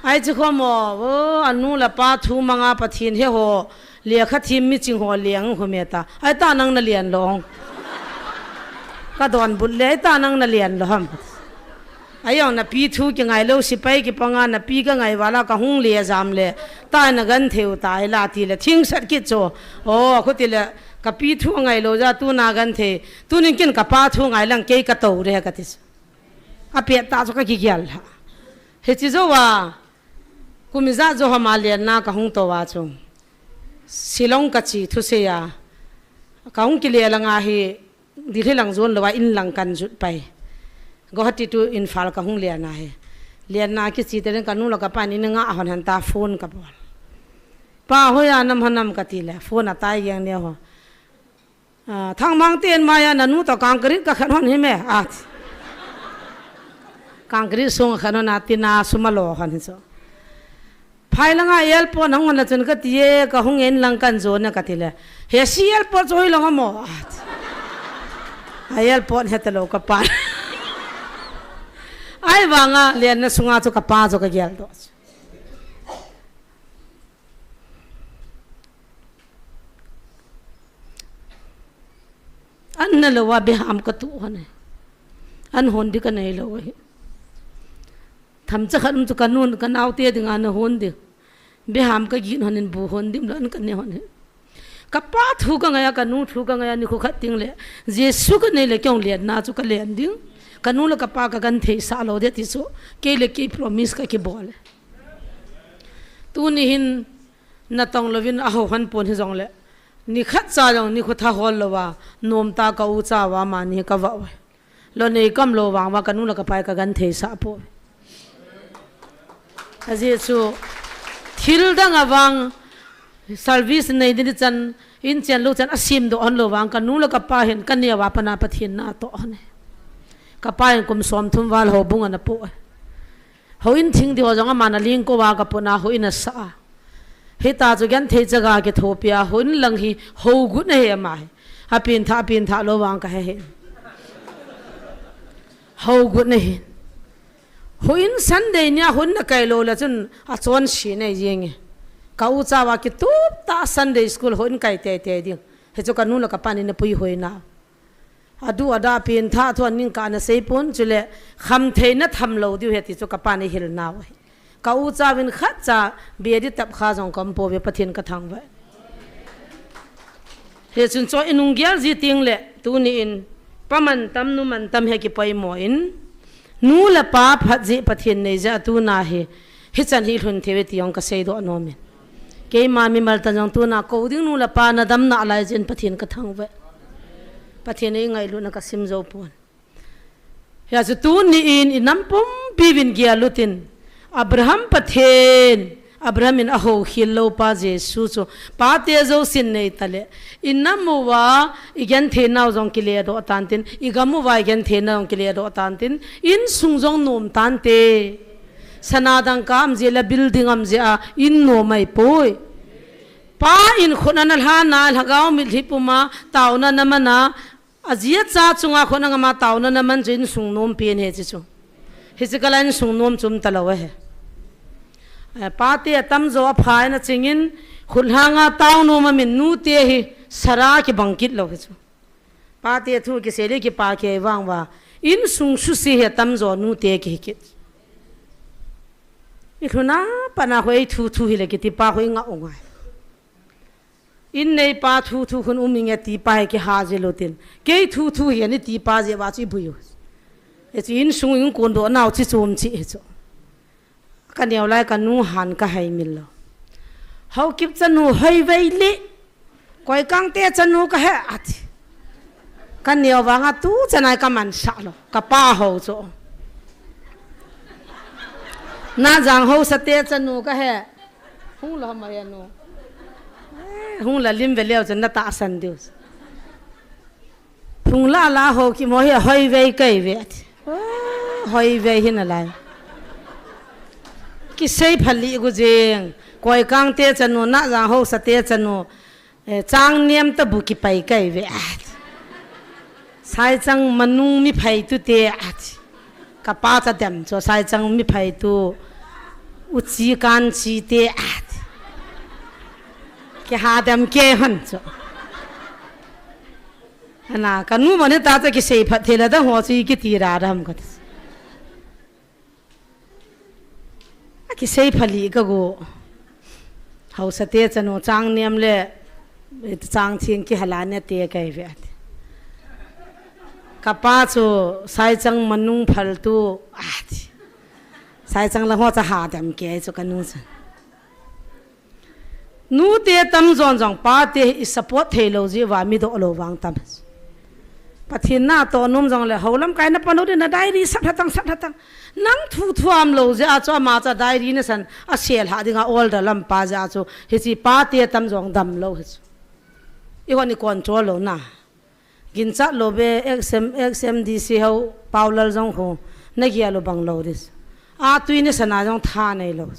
Ai chu kho mo, o, a nu la pa thu manga Pathen he ho, lekha thim mi ching ho leng ho me ta. Ai ta nang na len lo hong. Ka don but le, ai ta nang na len lo ham. Ai jong na pi thu ki ngai lo, sipai ki panga na pi ka ngai vala ka hung le jam le. Ta na gan theu ta ai la ti le, thing sat kit cho. O, khuti le, ka pi thu ngai lo ja tu na gan thei. Tu nin kin ka pa thu ngai lang kei ka to re ka ti. A pet ta chu ka ki gial ha. He chi jo wa. Kum ijat jo hama len na ka hung to wa chu. Shillong ka chi thu se ya. Ka hung ki le lang a hi. Delhi lang jon lo a in lang kan jut pai. Guwahati to Imphal ka hung len a hi. Len na ki chi te len ka nu la ka pa ni nga hon han ta phone ka bol. Pa hoi a nam hon nam ka ti le. Phone a tai yang ne ho. Ah, Thangmang ten maya na nu to concrete ka khan hon hi me. Ah. Concrete sung khan hon a tina suma lo hon hi so. Phai langa airport hung hon a chun ka ti e, ka hung in lang kan jon na ka ti le. He si airport hoi lang mo. Ah. A airport he ta lo ka pa. Ai vanga len na sunga chu ka pa chu ka gel do. An na lo a beham ka tu hon e. An hon di ka nei lo e. Tham cha khat um chu ka nun, ka nau te dinga na hon di. Beham ka gin hon in bu hon dim lo an ka ne hon e. Ka pa thu ka ngai a, ka nu thu ka ngai a, ni khu khat ting le. Jesu ka nei le kyong len na chu ka len ding. Kanu le kapa kagenthei sah lou ding ti chu, kei le kei promise kakibol e. Tuni hin natong louvin ahou hon pon hijongle, nikhat cha jong nikho tha hol louva, nomtah ka ucha uva mani kavah uve. Lou nei kam lou vang uva kanu le kapa kagenthei sah poi. Ajeh chu thil dang a vang service nei ding chan, in chen lou chan asim doh hon lou vang kanu le kapa hin kaneo a pat a Pathen natoh hon e. Kapa hin kum som thum val houbung ana po e. Houin thing ding ho jong aman aling kou a kapona houin asah a. Hita chu genthei chaga kithopi a houin lang hi hougut ahi ama hi. Apen thah, apen thah lou vang kahe hih in. Hougut ahi. Houin Sunday nia houin nakai lou le chun achonse nei jeng e. Ka ucha uva kitup tah Sunday school houin kai teitei ding. Hichu kanu le kapan eina puihoi nau. Adu ada pen thah thu aning kah ana sei pon chule khamtheina tham lou diu ahi ti chu kapan eihil nau ahi. Ka ucha uvin khat cha bedi tap kha jong kaum pouve Pathen kathangvah e. Hichun chu inung gel ji teng le tuni in pa mantam nu mantam hi kipoimo in nu le pa phat jeh Pathen nei jeh a tuna hi hichan hi lhun thei uve ti jong kasei doh nom in. Keima mimal tah jong tuna kou ding nu le pa nadam nalai jeh in Pathen kathangvah e. Pathen in eingailutna kasim jou pon. Hijeh chun tuni in inam pumpi uvin gel utin. Abraham Pathen, Abraham in ahoukhel lou pa Jesu chu, pate jousen nei tale, inam uva igenthei nau jong kile doh tan tin, igam uva igenthei nau jong kile doh tan tin, insung jong nom tante. Sana dangka um jeh le building um jeh a in nom ahipoi. Pa in khut ana lhana, lhagao mitlhi puma taona ana mana, aji acha chunga khut ana ngama taona ana man chu insung nom pen ahi chu. Hiche kah a insung nom chu um talou ahi. Eh, pate atamjo apha in aching in khut lhanga taona um amin nute hi Sarah kibang kit lou ahi chu. Pate thu kisei le kipa kei vang uva insung suse hi atamjo nute kihi kit. Ilhun a pat a khu ei thu thu hile kiti pa khu inga u ngai. In neipa thu thu khun um inge ti pa hi kiha jilou tin. Kei thu thu hi ani ti pa jeh uva chu ibui u. Hichu insung in kondoh nau chi chom chi hichu. Kaneo lai kanu han kahai mil lou. Haokip chanu hoivei le. Koikang te chanu kahi ati. Kaneo vanga tu chanai kamansah lou. Kapa ho chu. Najang Haosa te chanu kahi. Hung lou mai anu. Eh, hung la lim ve leu chun natahsan diu. Hung la la Haokip mo hi hoivei kahi ve ati. Oh, hoivei hi nalai. Kisei phali gu jing. Koikang te chanu, Najang Haosa te chanu. Eh, Changnem tabu kipai kahi ve ati. Saichang manung miphaitu te ati. Kapa cha dem chu Saichang miphaitu. Uchi kanchi te ati. Kiha dem kei hon chu. Ana, kanu mani ta cha kisei phat thei la da ho chu kiti ra da ham kati. Akisei phali kagu. Haosa te chanu Changnem le Changthing kihala ne te kahi ve ati. Kapa chu Saichang manung phaltu ati. Saichang la ho cha ha dem kei chu kanu chu. Nute tamjon jong pate hi i support thei lou jeh uva mi doh lou vang tam. Pathen natoh nom jongle hou lamkai na pan u ding na diary sat hatang, sat hatang. Nang thu thu um lou jeh a chu ama cha diary nasan a sel ha dinga order lam pa jeh a chu hiche pate tamjong dam lou hichu. Ihon i control lou na. Ginchat lou ve, X M, X M D C ho, Paulal jong ho, na gel u bang lou dis. A tui ni sana jong tha nei lou.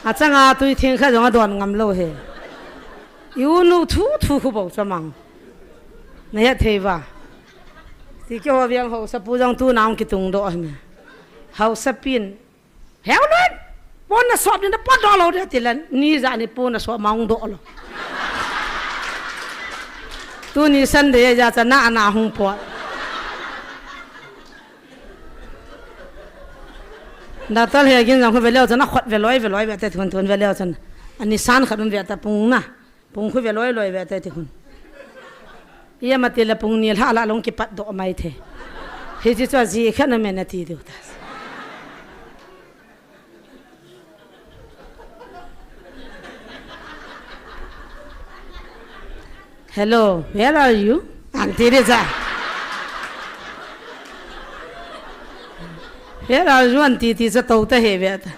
Achanga tui thing kha jong adon ngam lou he. I u nu thu thu khu bou chamang. Na het thei va. Ti keiho veng Haosa pu jong tu nang kitung doh hi me. Haosa pin. Heu lun, pon na sop ni na pon doh lou ding ti le, ni ja ni pon na sop ma hung doh lou. Tuni Sunday ja cha na ana hung pot. Doctor he gin jong khu ve leu chan a khot ve loi ve loi ve te thun thun ve leu chan. Ani san khat um ve ta pung na. Pung khu ve loi loi ve te ti khun. Ia mati le pung ni lha la long kipat doh mai the. Hichi chu aji khat na men ati diu ta. "Hello, where are you?" Anti de cha. "Where are you?" Anti ti cha to ta he ve ta.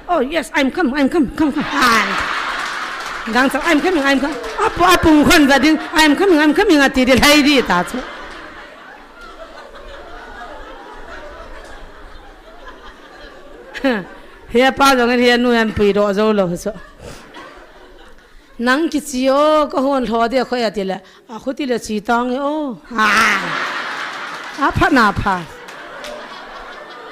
"Oh, yes, I'm coming, I'm coming, come, come." An. Dang cha, "I'm coming, I'm coming." Apu, apung khon va ding, "I'm coming, I'm coming," ati de lai di ta chu. He pa jong he nu yan pui do zo lo so. "Nang kichi o, ka hon lho de khoi," ati le. "A khuti le chi tang e o." Ha. A pha na pha.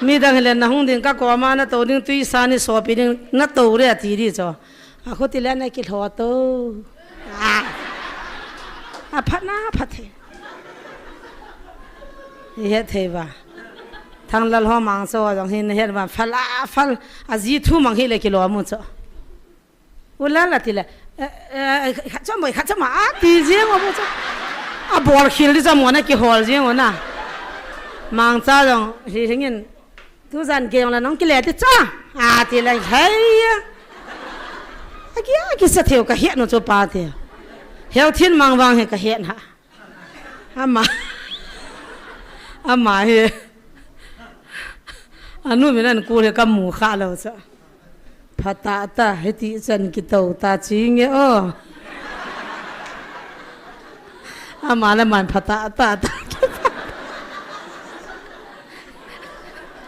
Mi dang le na hung ding ka ko ma na to ding tui sa ni so pi ding na to re ati di cho. "A khuti le na ki lho to." A. A pha na pha the. Hi he thei va. Thang lal ho mang cho jong hin he va phal a phal a ji thu mang hi le ki lo mu cho. U la la ti le, eh, eh, khat chom boi, khat chom a, ti jeng o bo cha. A bol khil di cha mo na ki hol jeng o na. Mangcha jong, hi hingin, tu jan ge jong la nong ki le ti cha. A ti le, hei. A ki, a ki sa theu ka hiat no cho pa ti. Heu thin mang vang he ka hiat ha. Ama. Ama hi. Anu min an kul hi ka mu kha lo cha. Phatah ta, hiti chan kito ta chi nge o. Ama le man phatah ta ta.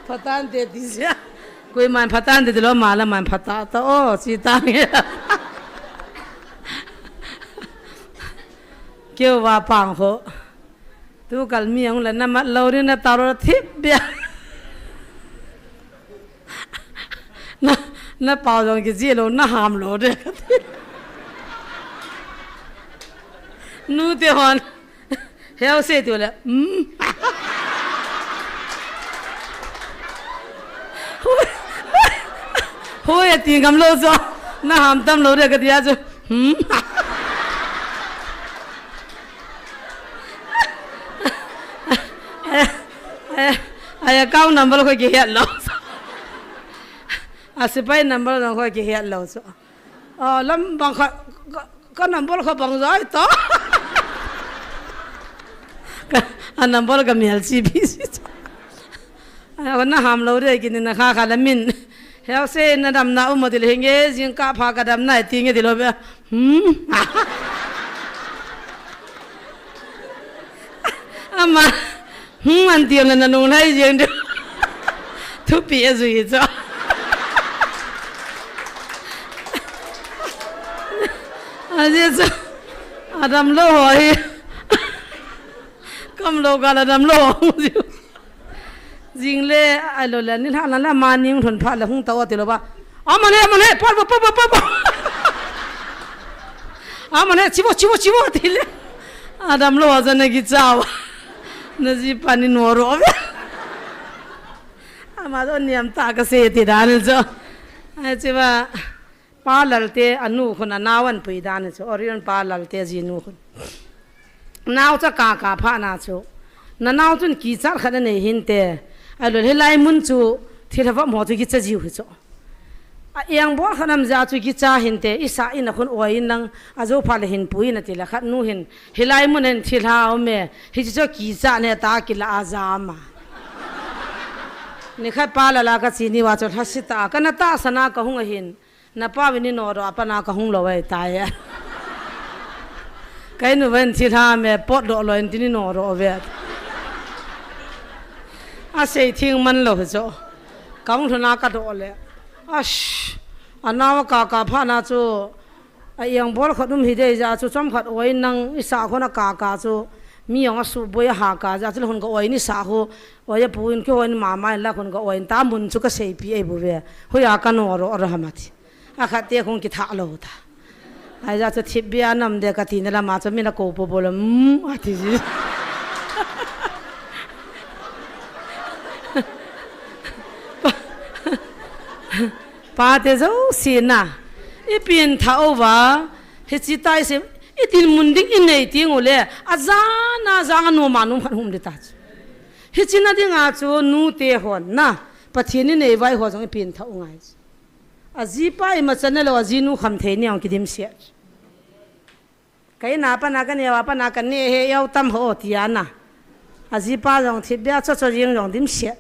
Phatah te ti sia. Koi man phatah te ti lo, ama le man phatah ta o, chi ta nge. Keu va pang ho. Tu kal mi ang le na mat lo ni na ta ro thip bia. Na, na pau jong ki ji lo, na ham lo de. Nu te hon. Heu se tu le. Hmm. Hoi, hoi, ati ngam lo cho. Na ham tam lo de ka tia cho. Hmm. Ai, ai, ai, account number kho kihet lo. A sipai number jong kho kihet lo cho. A, lam bang kha, ka, ka number kha bang jai ta. Ka, a number ka mial chi bi si cha. A, na ham lo de kini na kha kha la min. Heu se na dam na um mo ti le hinge, jingkah pha ka dam na ti nge ti lo be. Hmm. Ama, hmm, an ti na na nung lai jeng de. Thupi a jui cho. A je cho. A dam lo ho hi. Kam lo ka la dam lo ho. Jing le, ai lo le, ni lha na la ma ning thon pha le hung ta o ti lo ba. Ama ne, ama ne, pa, pa, pa, pa, pa, pa. Ama ne, chivo, chivo, chivo ti le. A dam lo ho cho na ki chao. Na ji pa ni no ro ve. Ama do niam ta ka se ti dan cho. Ai chi ba. Pa Lalte a nu khun a nau an pui dan chu, Orion Pa Lalte ji nu khun. Nau cha ka ka pha na chu. Na nau chun kichat khat a nei hin te. A lo hilai mun chu thil havam ho chu kicha jiu hi chu. A eng bol khat nam ja chu kicha hin te, i sa in a khun oi in lang a jo pha le hin pui na ti la khat nu hin. Hilai mun hin thil ha um e, hi chu kicha ne ta ki la a ja ma. Ni khat pa la la ka chi ni wa chu hla si ta, ka na ta sa na ka hung a hin. Na pa vin ni no ro, a pa na ka hung lo ai tai. Kai nu ven thi lha me pot do lo in ti ni no ro ve. A sei thing man lo cho. Ka hung thuna ka do le. Ash. A na wa ka ka pha na chu. A yang bol khat um hi dei ja chu chom khat oi nang i sa khona ka ka chu. Mi yang a su boi a ha ka ja chu hun ka oi ni sa khu. Oi a pu in ki oi ni ma ma in la khun ka oi in ta mun chu ka sei pi ei bu ve. Hu ya ka no ro ro ha ma ti. A khat te khung kithah lo ta. Ai ja chu thip bia nam de ka ti na lama chu mi na ko po bol, mm, a ti ji. Pa, pa te jo si na. I pin tha o va. Hi chi tai si. Idinmun ding inei teng uleh, ajana jang anom anom khat hung um ding ta chu. Hiche na dinga chu nute hon na, Pathen inei vai ho jong ipen thah u ngai chu. Ajipa imacha nalou, ajinu khamthei ni jong kidimset. Ka in a pat a, ka neo a pat a, ka neh hih u tam ho tia na. Ajipa jong thipbeh a cho cho jeng jong dimset.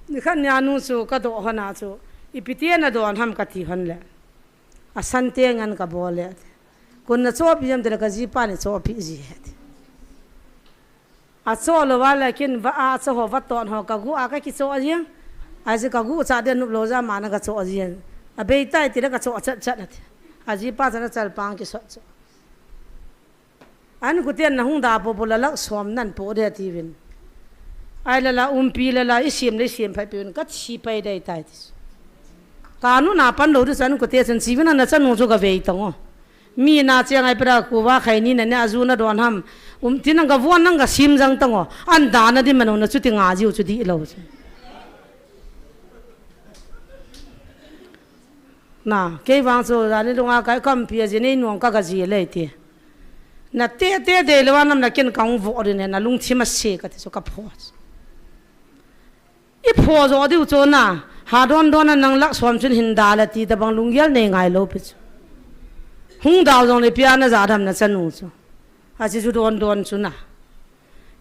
Nikhat nia nu chu ka doh hon a chu, ipi tia nadon ham kati hon leh, asan te ngen kabol e. Koi in nachohpeh ham tileh, ka jipa in eichohpeh ji ahi. Achoh lou a leh ken va a, achoh ho, vaton ho, ka gu a ka kichoh jeng. Ajeh chu ka gu cha dia nop lou jeh a ama na ka choh jeng. Abei tai tileh ka choh chat chat ati. Ajipa chan a chalpang kisot chu. An kuten nahung da popo leh lakh som nan po de tiuvin. Ahileh la umpi leh la isem leh isem phat peh un, ka thi pai dei tai ti. Ka nu na pan lou di chan kute chan chi vin a, nachanu chu ka vei tong o. Mi na cheng ai pera kuva khai ni na ne aju nadon ham. Um, ti nang ka von nang ka sim jang tang o. An da na di mano na chu ti nga jiu chu di lou chu. Na, kei vang chu, jani lunga kai kampi a ji nei nuang ka ka ji lei ti. Na te te dei lou a nam na ken kang vo rin he na lungthim ase kati chu ka pho. I pho jo diu chu na, ha don don a nang lakh som chun hin da le ti tabang lunggel nei ngai lou pi chu. Hung dau jong le pia na ja dam nachanu chu. Achi chu don don chu na.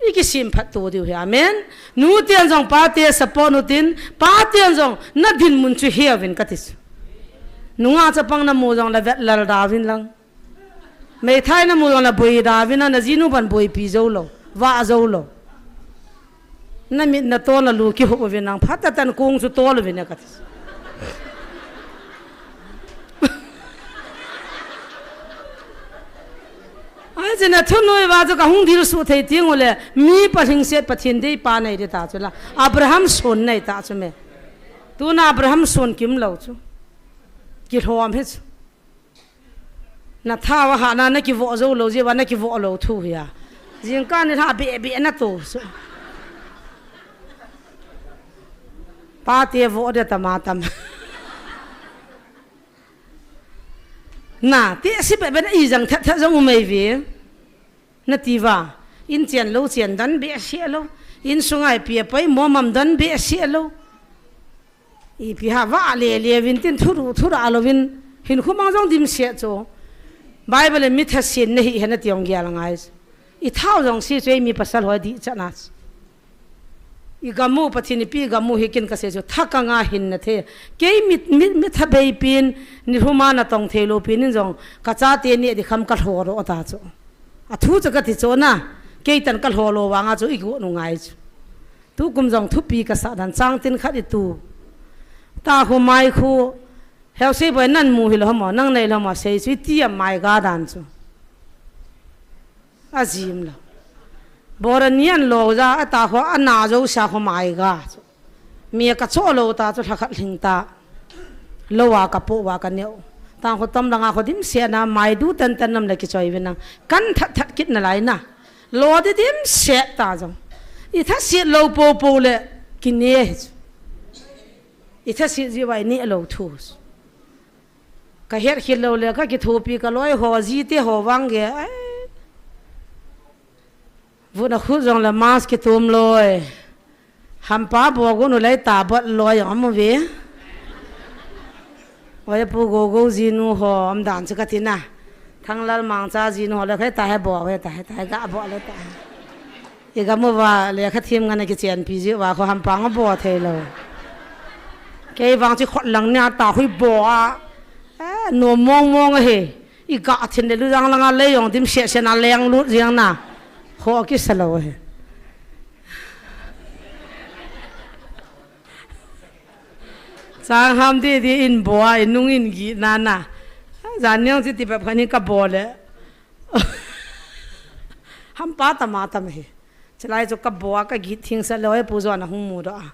I kisim phat to diu hi, amen. Nu ten jong pa te support nu tin, pa ten jong na dinmun chu hiuvin kati chu. Nunga chapang namu jong le vet lal da uvin lang. Meithai namu jong le boi da uvin, na jinu ban boipi jou lou, va jou lou. Na mit na to na lu kihuh uvin lang, phat tah tah in kong chu tol uvin e kati. Ahi chu na thunoi va chu ka hung dil suh thei teng uleh, mi palhingset Pathen deipa nei di ta chu la. Abraham son nei ta chu me. Tuna Abraham son kim lou chu. Kilhom hi chu. Na thao a hahna na kivoh jou lou jeh uva na kivoh lou thu hi a. Jingkah ni lha beh beh na to chu. Pa te voh de tama tam. Na, te si beh beh na i jang that that jong um ei ve. Na ti va, in chen lou chen dan behseh lou. Insunga ipi apai mo mam dan behseh lou. Ipi ha va le le uvin tin thuru thura louvin. Hinkho mang jong dimset chu. Bible in mi thasetna hi hena ti jong gel ngai chu. I thao jong si chu ei mi pasal ho dihchatna chu. I gamu Pathen ipi gamu hi ken ka sei chu, thakanga hin na thei. Kei mi, mi, mi thabei pin, ni huma na tong thei lou pin in jong, ka chate ni di kham ka lho ro ta chu. A thu chu ka ti chu na, kei tan ka lho lou vanga chu i gu nu ngai chu. Tukum jong thupi ka sa dan chang tin khat i tu. Ta khu mai khu, heu sei boi nan mu hi lou mo, nang nei lou mo, sei chu i ti a mai ga dan chu. Ajim lou. Bora nian lou ja, ata ho ana jo sa ho mai ga. Mi ka cho lou ta chu lha khat lhing ta. Lou a ka po va ka neo. Ta ho tom langa ho dimset na mai du tan tan nam le kichoi ve nang. Kan that that kit na lai na. Lo di dimset ta jong. I thaset lou po po le kine hi chu. I thaset ji vai ni lou thu. Ka het khit lou le, ka kithopi ka loi ho, jite ho vang ge, ai. Vun a khut jong le mask kitum loi. Hampa bo gun u lei ta bot loi jong amu ve. Oi pu go go jinu ho, am dan chu ka ti na. Thanglal Mangcha jinu ho le khai ta he bo, he ta he ta he ga bo le ta he. I gamu va lekha thim ngan a kichenpi ji va kho hampang a bo thei lou. Kei vang chi khot lang nia ta hui bo a. Eh, nom mong mong a he. I ga thin le lu jang langa lei jong dim se se na leng lut jeng na. Kho kisa lou he. Chang ham di di in bo a, in nung in gi na na. Jan niang chi ti pep khan hi ka bo le. Hampa tama tama hi. Chulai chu ka bo a, ka git thing sa loi pu jo na hung mu doh a.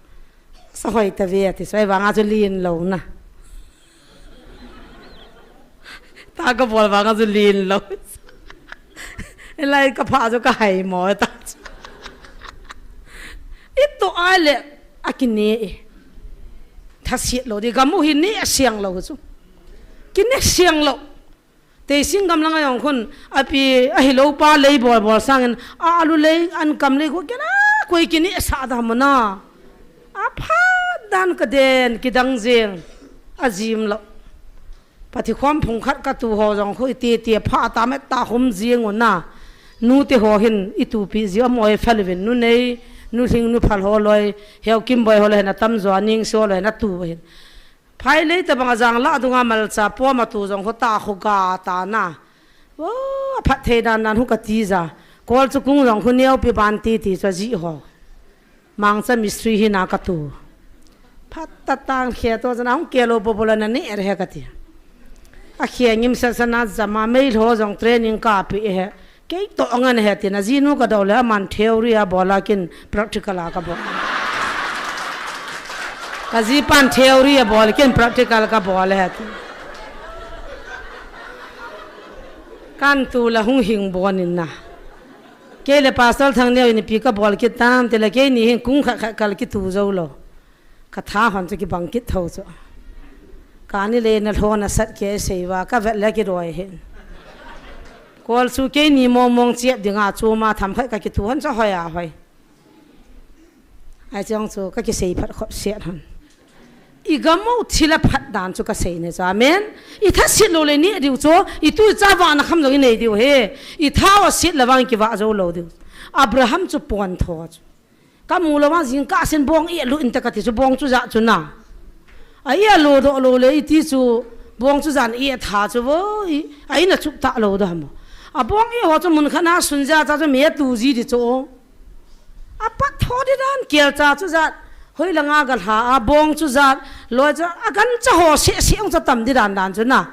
Sa hoi ta ve ti, soi vanga chu lin lou na. Ta ka bol vanga chu lin lou. Elai ka pha chu ka hai mo ta. I to ai le a kine e. Thaset lou di gamu hi ne a siang lou chu. Kine siang lou. Teising gam langa jong khun, api, ahilou pa lei bol bol sangin, a alu lei, an kam lei khu kena, koi kini sa da mo na. Aphat dan ka den, kidang jeng, ajim lou. Pati khom phung khat ka tu ho jong khu iti ti pha ta met ta hum jing u na. Nu te ho hin i tupi ji a moi phal vin nu nei, nu hling nu phal ho loi, heu kim boi ho loi na tam jo a ning so loi na tu hin. Phai lei ta bang a jang la dunga malcha pom a tu jong khu ta khu ga ta na. Wo, a phat thei dan dan hu ka ti ja. Kol chu kung jong khu neo pi ban ti ti chu a ji ho. Mangcha mistri hi na ka tu. Phat ta tang khe to jana hung ke lo bo bo la na ne er he ka ti. A khe ngim sa sa na jama mei lho jong training ka pi he. Kei to ngan he ti na ji nu ka do le aman theory a bol a kin practical a ka bol. Ka ji pan theory a bol kin practical ka bol he ti. Kan tu la hung hing bon in na. Kei le Pastor Thangneo in ipi ka bol kit tam, te le keini hin kung khat khat kal kitu jou lou. Ka tha hon chu kibang kit tho chu. Kani le na lhon a sat ke sei va, ka vet le kidoi hin. Kol chu keini mong mong chep dinga chu ma tham khat ka kitu hon chu hoi a hoi. Ai chong chu ka kisei phat khop siat hon. I gam u thil a phat dan chu ka sei ne chu. Amen. I tha sit lou le ni diu chu, i tu i cha va na kham jong i nei diu he. I tha u sit la vang kiva jou lou diu. Abraham chu pon tho chu. Ka mu lou vang jing ka sen bong i lu in ta ka ti chu bong chu ja chu na. A i a lo do lo le i ti chu bong chu jan i a tha chu vo i a i na chup ta lo da mo. A bong i ho chu mun khat na sun ja cha chu me tu ji di chu. A pat tho di dan kel cha chu jat. Hoi langa ga lha a bong chu jat. Loi chu a gan cha ho se se ong cha tam di dan dan chu na.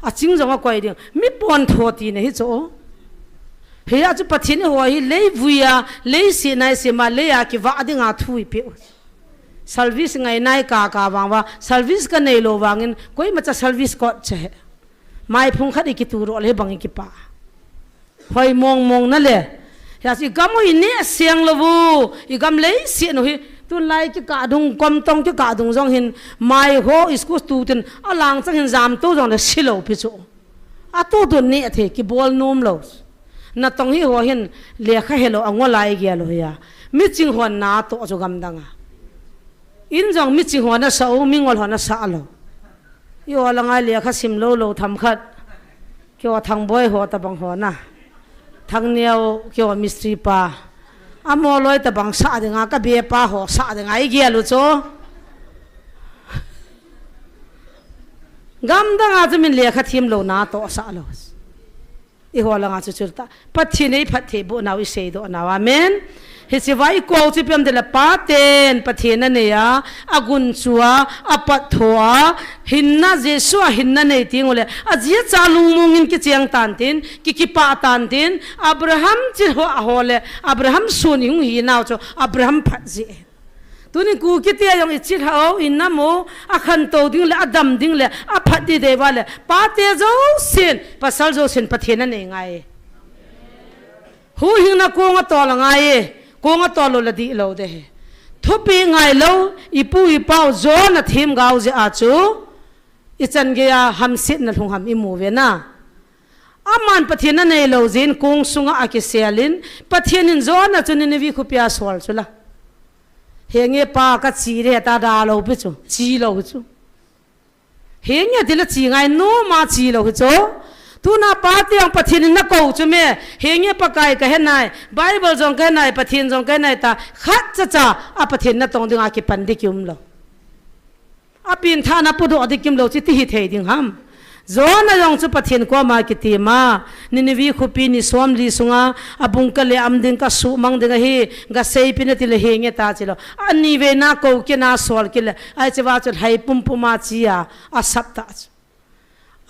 A ching jong a koi ding. Mi pon tho ti na hi chu. Hi a chu Pathen i ho hi lei vui a, lei si nai si ma, lei a kiva ding a thu i pe. Service ngai nai ka ka vang va, service ka nei lo vangin, koima cha service kot che he. Mai phung khat i kitu ro le bang i kipa. Hoi mong mong na le. Ya si gam u i ne siang lo vu. I gam lei si no hi. Tun lai ki ka dung kom tong ki ka dung jong hin. Mai ho i school tu tin. A lang chang hin jam tu jong le si lo pi chu. A tu tu ne a the ki bol nom lo. Na tong hi ho hin le kha he lo a ngo lai ge lo ya. Mi ching hon na to chu gam dang a. In jong mi ching hon a sa u, mi ngol hon a sa lo. I o la ngai le kha sim lo lo tham khat. Kio Thangboi ho ta bang ho na. Thangneo kio mistri pa. A mo loi ta bang sa dinga ka be pa ho sa dinga i gel u chu. Gam dang a chu min le kha thim lo na to sa lo. I ho langa chu chul ta. Pathen ei phat thei bo nau i sei do nau. Amen. Hi chi vai ko chi piam de la pa ten Pathen a nei a, a gun chu a, a pat tho a, hinna Jesu a hinna nei ting u le, a jia cha lungmong in kicheng tan tin, ki kipa tan tin, Abraham chi ho a ho le, Abraham sun i hung hi nau chu, Abraham phat ji. Tunin Kuki te jong i chilhah u, i nam u, a khantou ding le, a dam ding le, a phat ding dei va le, pate jousen, pasal jousen Pathen a nei ngai. Huhhingna kong a tol a ngai e, kong a tol lou le dih lou de he. Thupi ngai lou, i pu i pau Jonah themgao jeh a chu, i chan gei a hamsetna lhung ham i mu ve na. Aman Pathen a nei lou jeh in kong sunga a kisel in, Pathen in Jonah chu Nineveh khopi a sol chu la. Henge pa ka chi le ta da lou pi chu, chi lou chu. Henge ti le chi ngai nom a chi lou hi chu. Tuna pa tiang Pathen in na kou chu me, henge Pakai ka he nai, Bible jong ka he nai, Pathen jong ka he nai ta, khat cha cha a Pathen na tong ding a kipan ding ki um lou. A pin tha na pu do ding kim lou chi ti hi thei ding ham. Jonah jong chu Pathen koma kitim a, Nineveh khopi ni som li sunga, a bung ka le am ding ka sumang ding ahi, ga sei pi na ti le henge ta chi lou. A ni ve na kou ki na sol ki le, ai chi va chu lhai pum pum a chi a, a sap ta chu.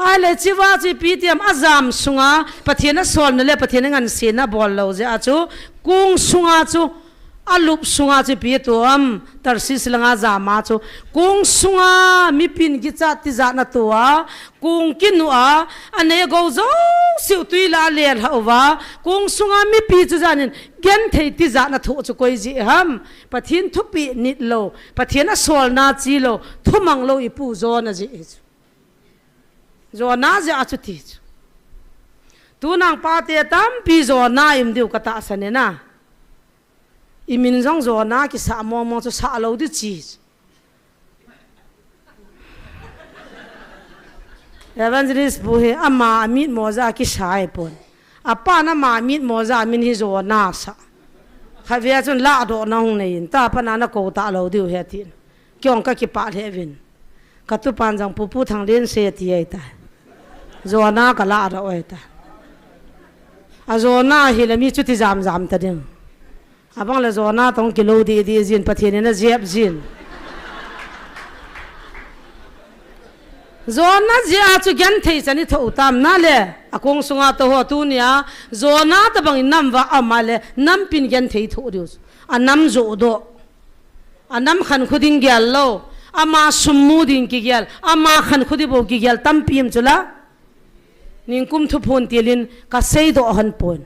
Ai le chi va chu pi tiam a jam sunga, Pathen a sol na le Pathen a ngan se na bol lou jeh a chu, kong sunga chu, a lup sunga chu pi tu am, Tarsis langa jam a chu, kong sunga mi pin ki cha ti jat na tu a, Kong kinu a, a nei a gou jouse u tui la a le lha uva, kong sunga mipi chu janin genthei tijat na thoh chu koi jeh ham, Pathen thupeh nit lou, Pathen a solna chi lou, thumang lou i pu Jonah jeh hi chu. Jonah jeh a chu ti chu. Tunung pate tampi Jonah i um diu katahsan e na. I min jong Jonah kisah mong mong chu sah lou ding chi. Evangelist pu hi ama a mitmo jeh a kisah ahipon. Apan ama a mitmo jeh a min hi Jonah asah. Khatvei chun ladohna hung nei in, tapan a na kou talou diu ahi atin. Kei jong kakipah lheh uvin. Katupan jong Pu Pu Thanglen sei ati ahitai. Jonah kaladoh u ahitai. A Jonah hile mi chuti jam jam ta ding. Abang le Jonah toh kilou didi jin, Pathen in ajep jin. Jonah jeh a chu genthei chan i thoh u tam na le, a kong sunga tou ho tunia, Jonah tabang in nam uva um a le, nampin genthei thoh diu chu. A nam joh doh. A nam khankho ding gel lou, ama sum mu ding kigel, ama khankho ding bou kigel, tampi um chu la. Nikum thuphon tilin kasei doh hon pon.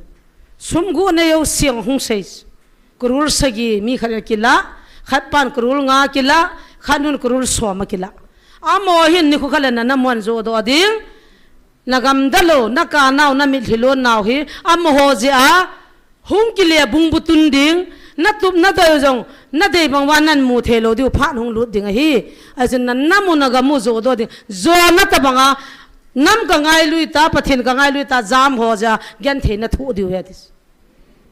Sum gu na yo siang hung sei. Crore sagi mi khat in akilah, khat pan crore nga akilah, khat nun crore som akilah. Amaho hin nikho khat le na nam u ajoh doh ding, na gamda lou, na kanau, na mitlhi lon nau hi, amaho jeh a, hung kile bungbu tun ding, na tup na doi jong, na dei bang uva nan mu thei lou diu phat hung lut ding ahi. Ahin na nam u na gam u joh doh ding, Jonah tabang a, nam ka ngailui ta, Pathen ka ngailui ta, jam ho jeh a, genthei na thoh diu ahi ati.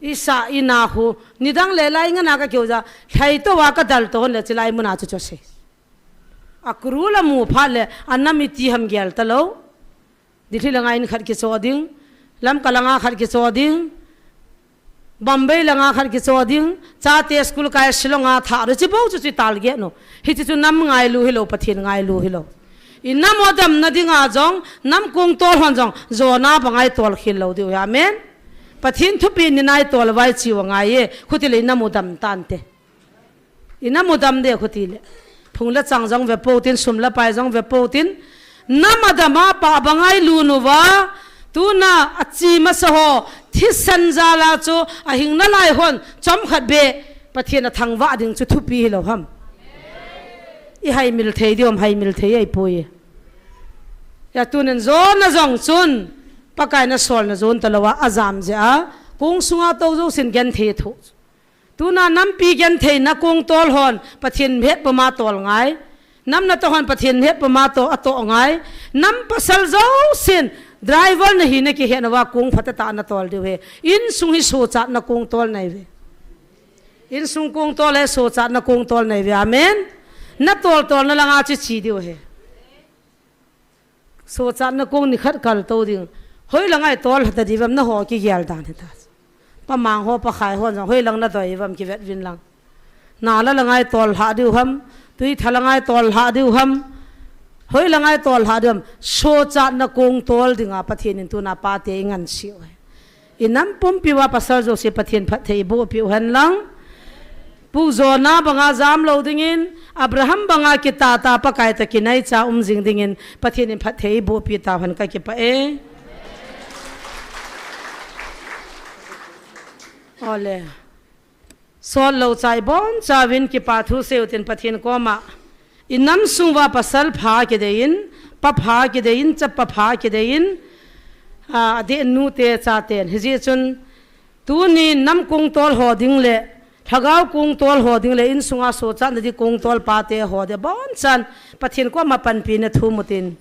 I sa i na khu, nidang le lai ngana ka keu jeh a, lhai tou a ka dal tou hon le chilai mun a chu chu sei. A crore la mu phat le, a nam iti ham gel talou. Delhi langa in khat kichoh ding, Lamka langa khat kichoh ding, Bombay langa khat kichoh ding, chate school kai Shillong a thah ding, hiche bou chu chu target u. Hiche chu nam ngailu hilou, Pathen ngailu hilou. I nam u damna dinga jong, nam kong tol hon jong, Jonah banga i tol khel lou diu ahi. Amen. Pathen thupeh in i tol uva i che u angai e, khuti le i nam u dam tante. I nam u dam ding khuti le. Phung le chang jong ve pou tin, sum le pai jong ve pou tin. Nam a dam a pa banga i lut uva, tuna a che masa ho, thisan jal a chu, a hing nalai hon, chomkhat beh, Pathen a thangvah ding chu thupi hilou ham. I haimil thei diu ham, haimil thei ahipoi. Hia tunin Jonah jong chun, Pakai in asolna jon talou a, ajam jeh a, kong sunga tou jousen genthei thoh. Tuna nampi gentheina kong tol hon Pathen hetpum a tol ngai. Nam natoh hon Pathen hetpum a toh, atoh ngai. Nam pasal jousen driver nahi na kihet nauva kong phatah tah a natol diu ahi. Insung hi sochatna kong tol nai uve. Insung kong tol le sochatna kong tol nai uve. Amen. Natol tolna langa chu che diu ahi. Sochatna kong nikhat kal tou ding. Hoilang a i tol lha ta diu vem, naho kigel dan hita. Pa mang ho, pa khai hon jong hoilang nadei uvem kivet uvin lang. Nala langa i tol lha diu ham, tuitha langa i tol lha diu ham. Hoilang a i tol lha diu ham, sochatna kong tol dinga Pathen in tuna pate i ngansei u ahi. I nam pumpi uva pasal jouse Pathen phatthei boh peh u hen lang. Pu Jonah banga jam lou dingin, Abraham banga kitah tah Pakai toh kinaicha um jing dingin, Pathen in phatthei boh peh tauhen, kakipah e. Ole. Sot lou chai boncha uvin kipa thu seiyu tin Pathen koma. I nam sung uva pasal pha kidei in, pa pha kidei in, chapa pha kidei in, a, adeh nu te cha ten. Hijeh chun, tuni nam kong tol ho ding le, lhagao kong tol ho ding le, insunga sochatna ding kong tol pate ho ding bonchan, Pathen koma panpina thum u tin.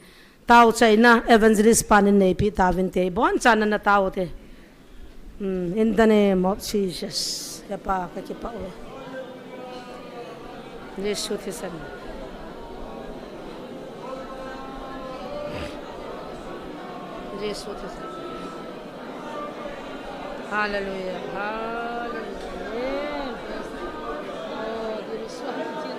Tao chaina evangelist pan in neipi tauvinte, bonchan na tao te. Mm, in the name of Jesus. Hepa, kakipah uve. Jesu thisan. Jesu thisan. Hallelujah. Hallelujah. Amen. Oh, there is so much.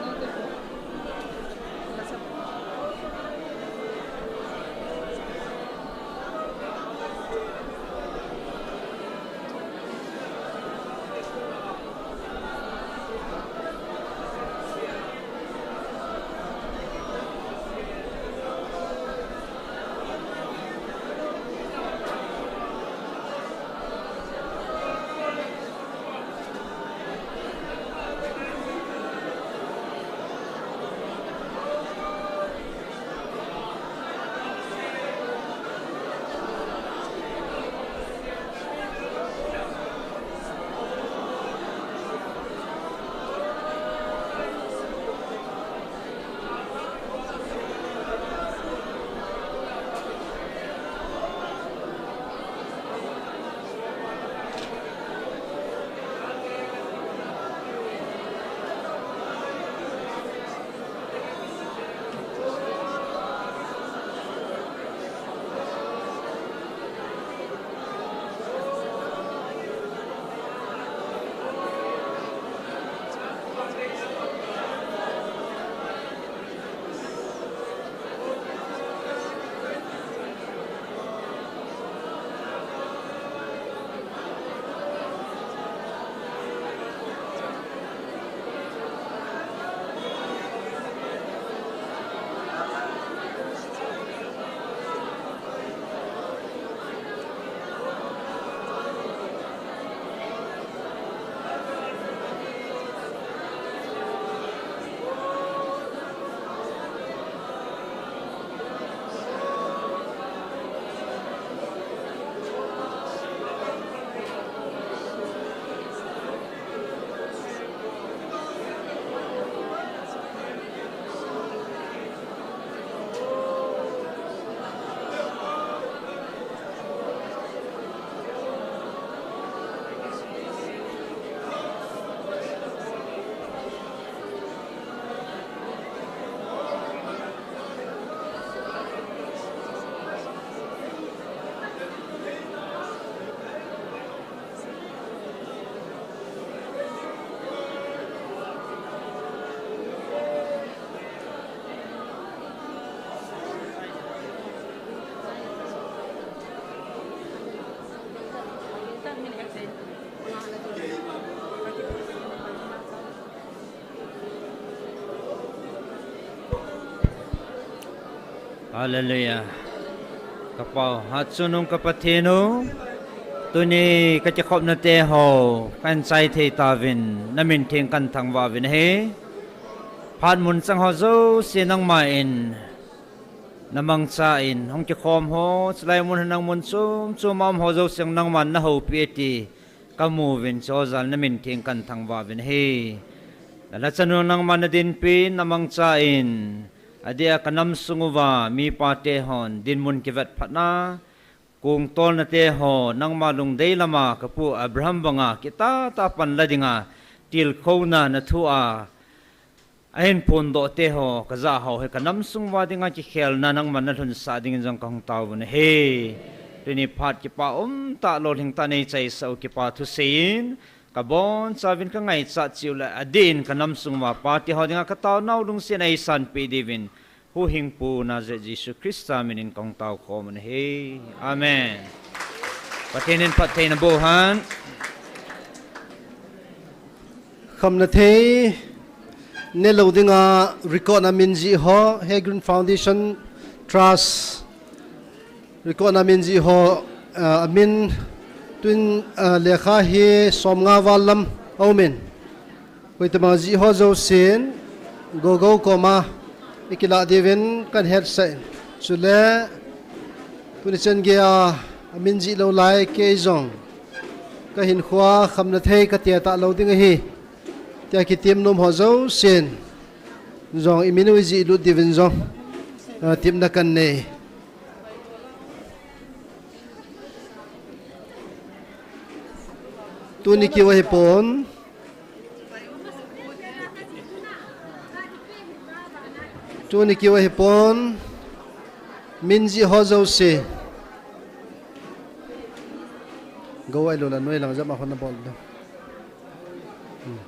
Hallelujah. Ka Pa u, hatchungnung ka Pathen u, tuni ka kikhopna te ho, kan chai thei tauvin, na min theng kan thangvah uvin ahi. Phat mun chang ho jouse nangma in, na mangcha in, hung kikhom ho, chulai mun hin nang mun chom chom a um ho jouse nangman na houpi e ti, ka mu uvin, chu jal na min theng kan thangvah uvin ahi. Na lhacha nu nangman na dinpi in, na mangcha in, adeh a ka nam sung uva, mipa te hon, dinmun kivet phatna, kong tolna te ho, nangma lungdei lama, ka pu Abraham banga, kitah tah a pan la dinga, tilkhouna na thu a, ahin phondoh te ho, ka ja ho hi, ka nam sung uva dinga kikhelna, nangman na lhunsah dingin jong ka hung tao uvin ahi. Tuni phat kipa um tah, lolhing tah nei chaisah u kipa thusei in, ka boncha uvin ka ngaichat cheh u le, adeh in ka nam sung uva pa te ho dinga ka taonau lungset a eisanpeh diuvin, huhhingpu Nazareth Jesu Christa min in ka hung tao khom u ahi. Amen. Pathen in phattheina boh hen. Khamna thei ne lou dinga record a min jih ho, Hegrin Foundation Trust record a min jih ho, ah, amin tun, ah, lekha hi som nga val lam a um in. Koitobang jih ho jousen, Gogo koma i kilah diuvin kan hetsah in. Chule, tuni chan geiya amin jih lou lai kei jong, ka hinkhoa khamna thei ka te talou ding ahi, tia kitem nom ho jousen jong i min u i jih lut diuvin jong, ah, temna kan nei. Tuni keu ahi pon. Tuni keu ahi pon. Min jih ho jouse. Go ai lo la noi lang jam a hon na bol do. Hmm.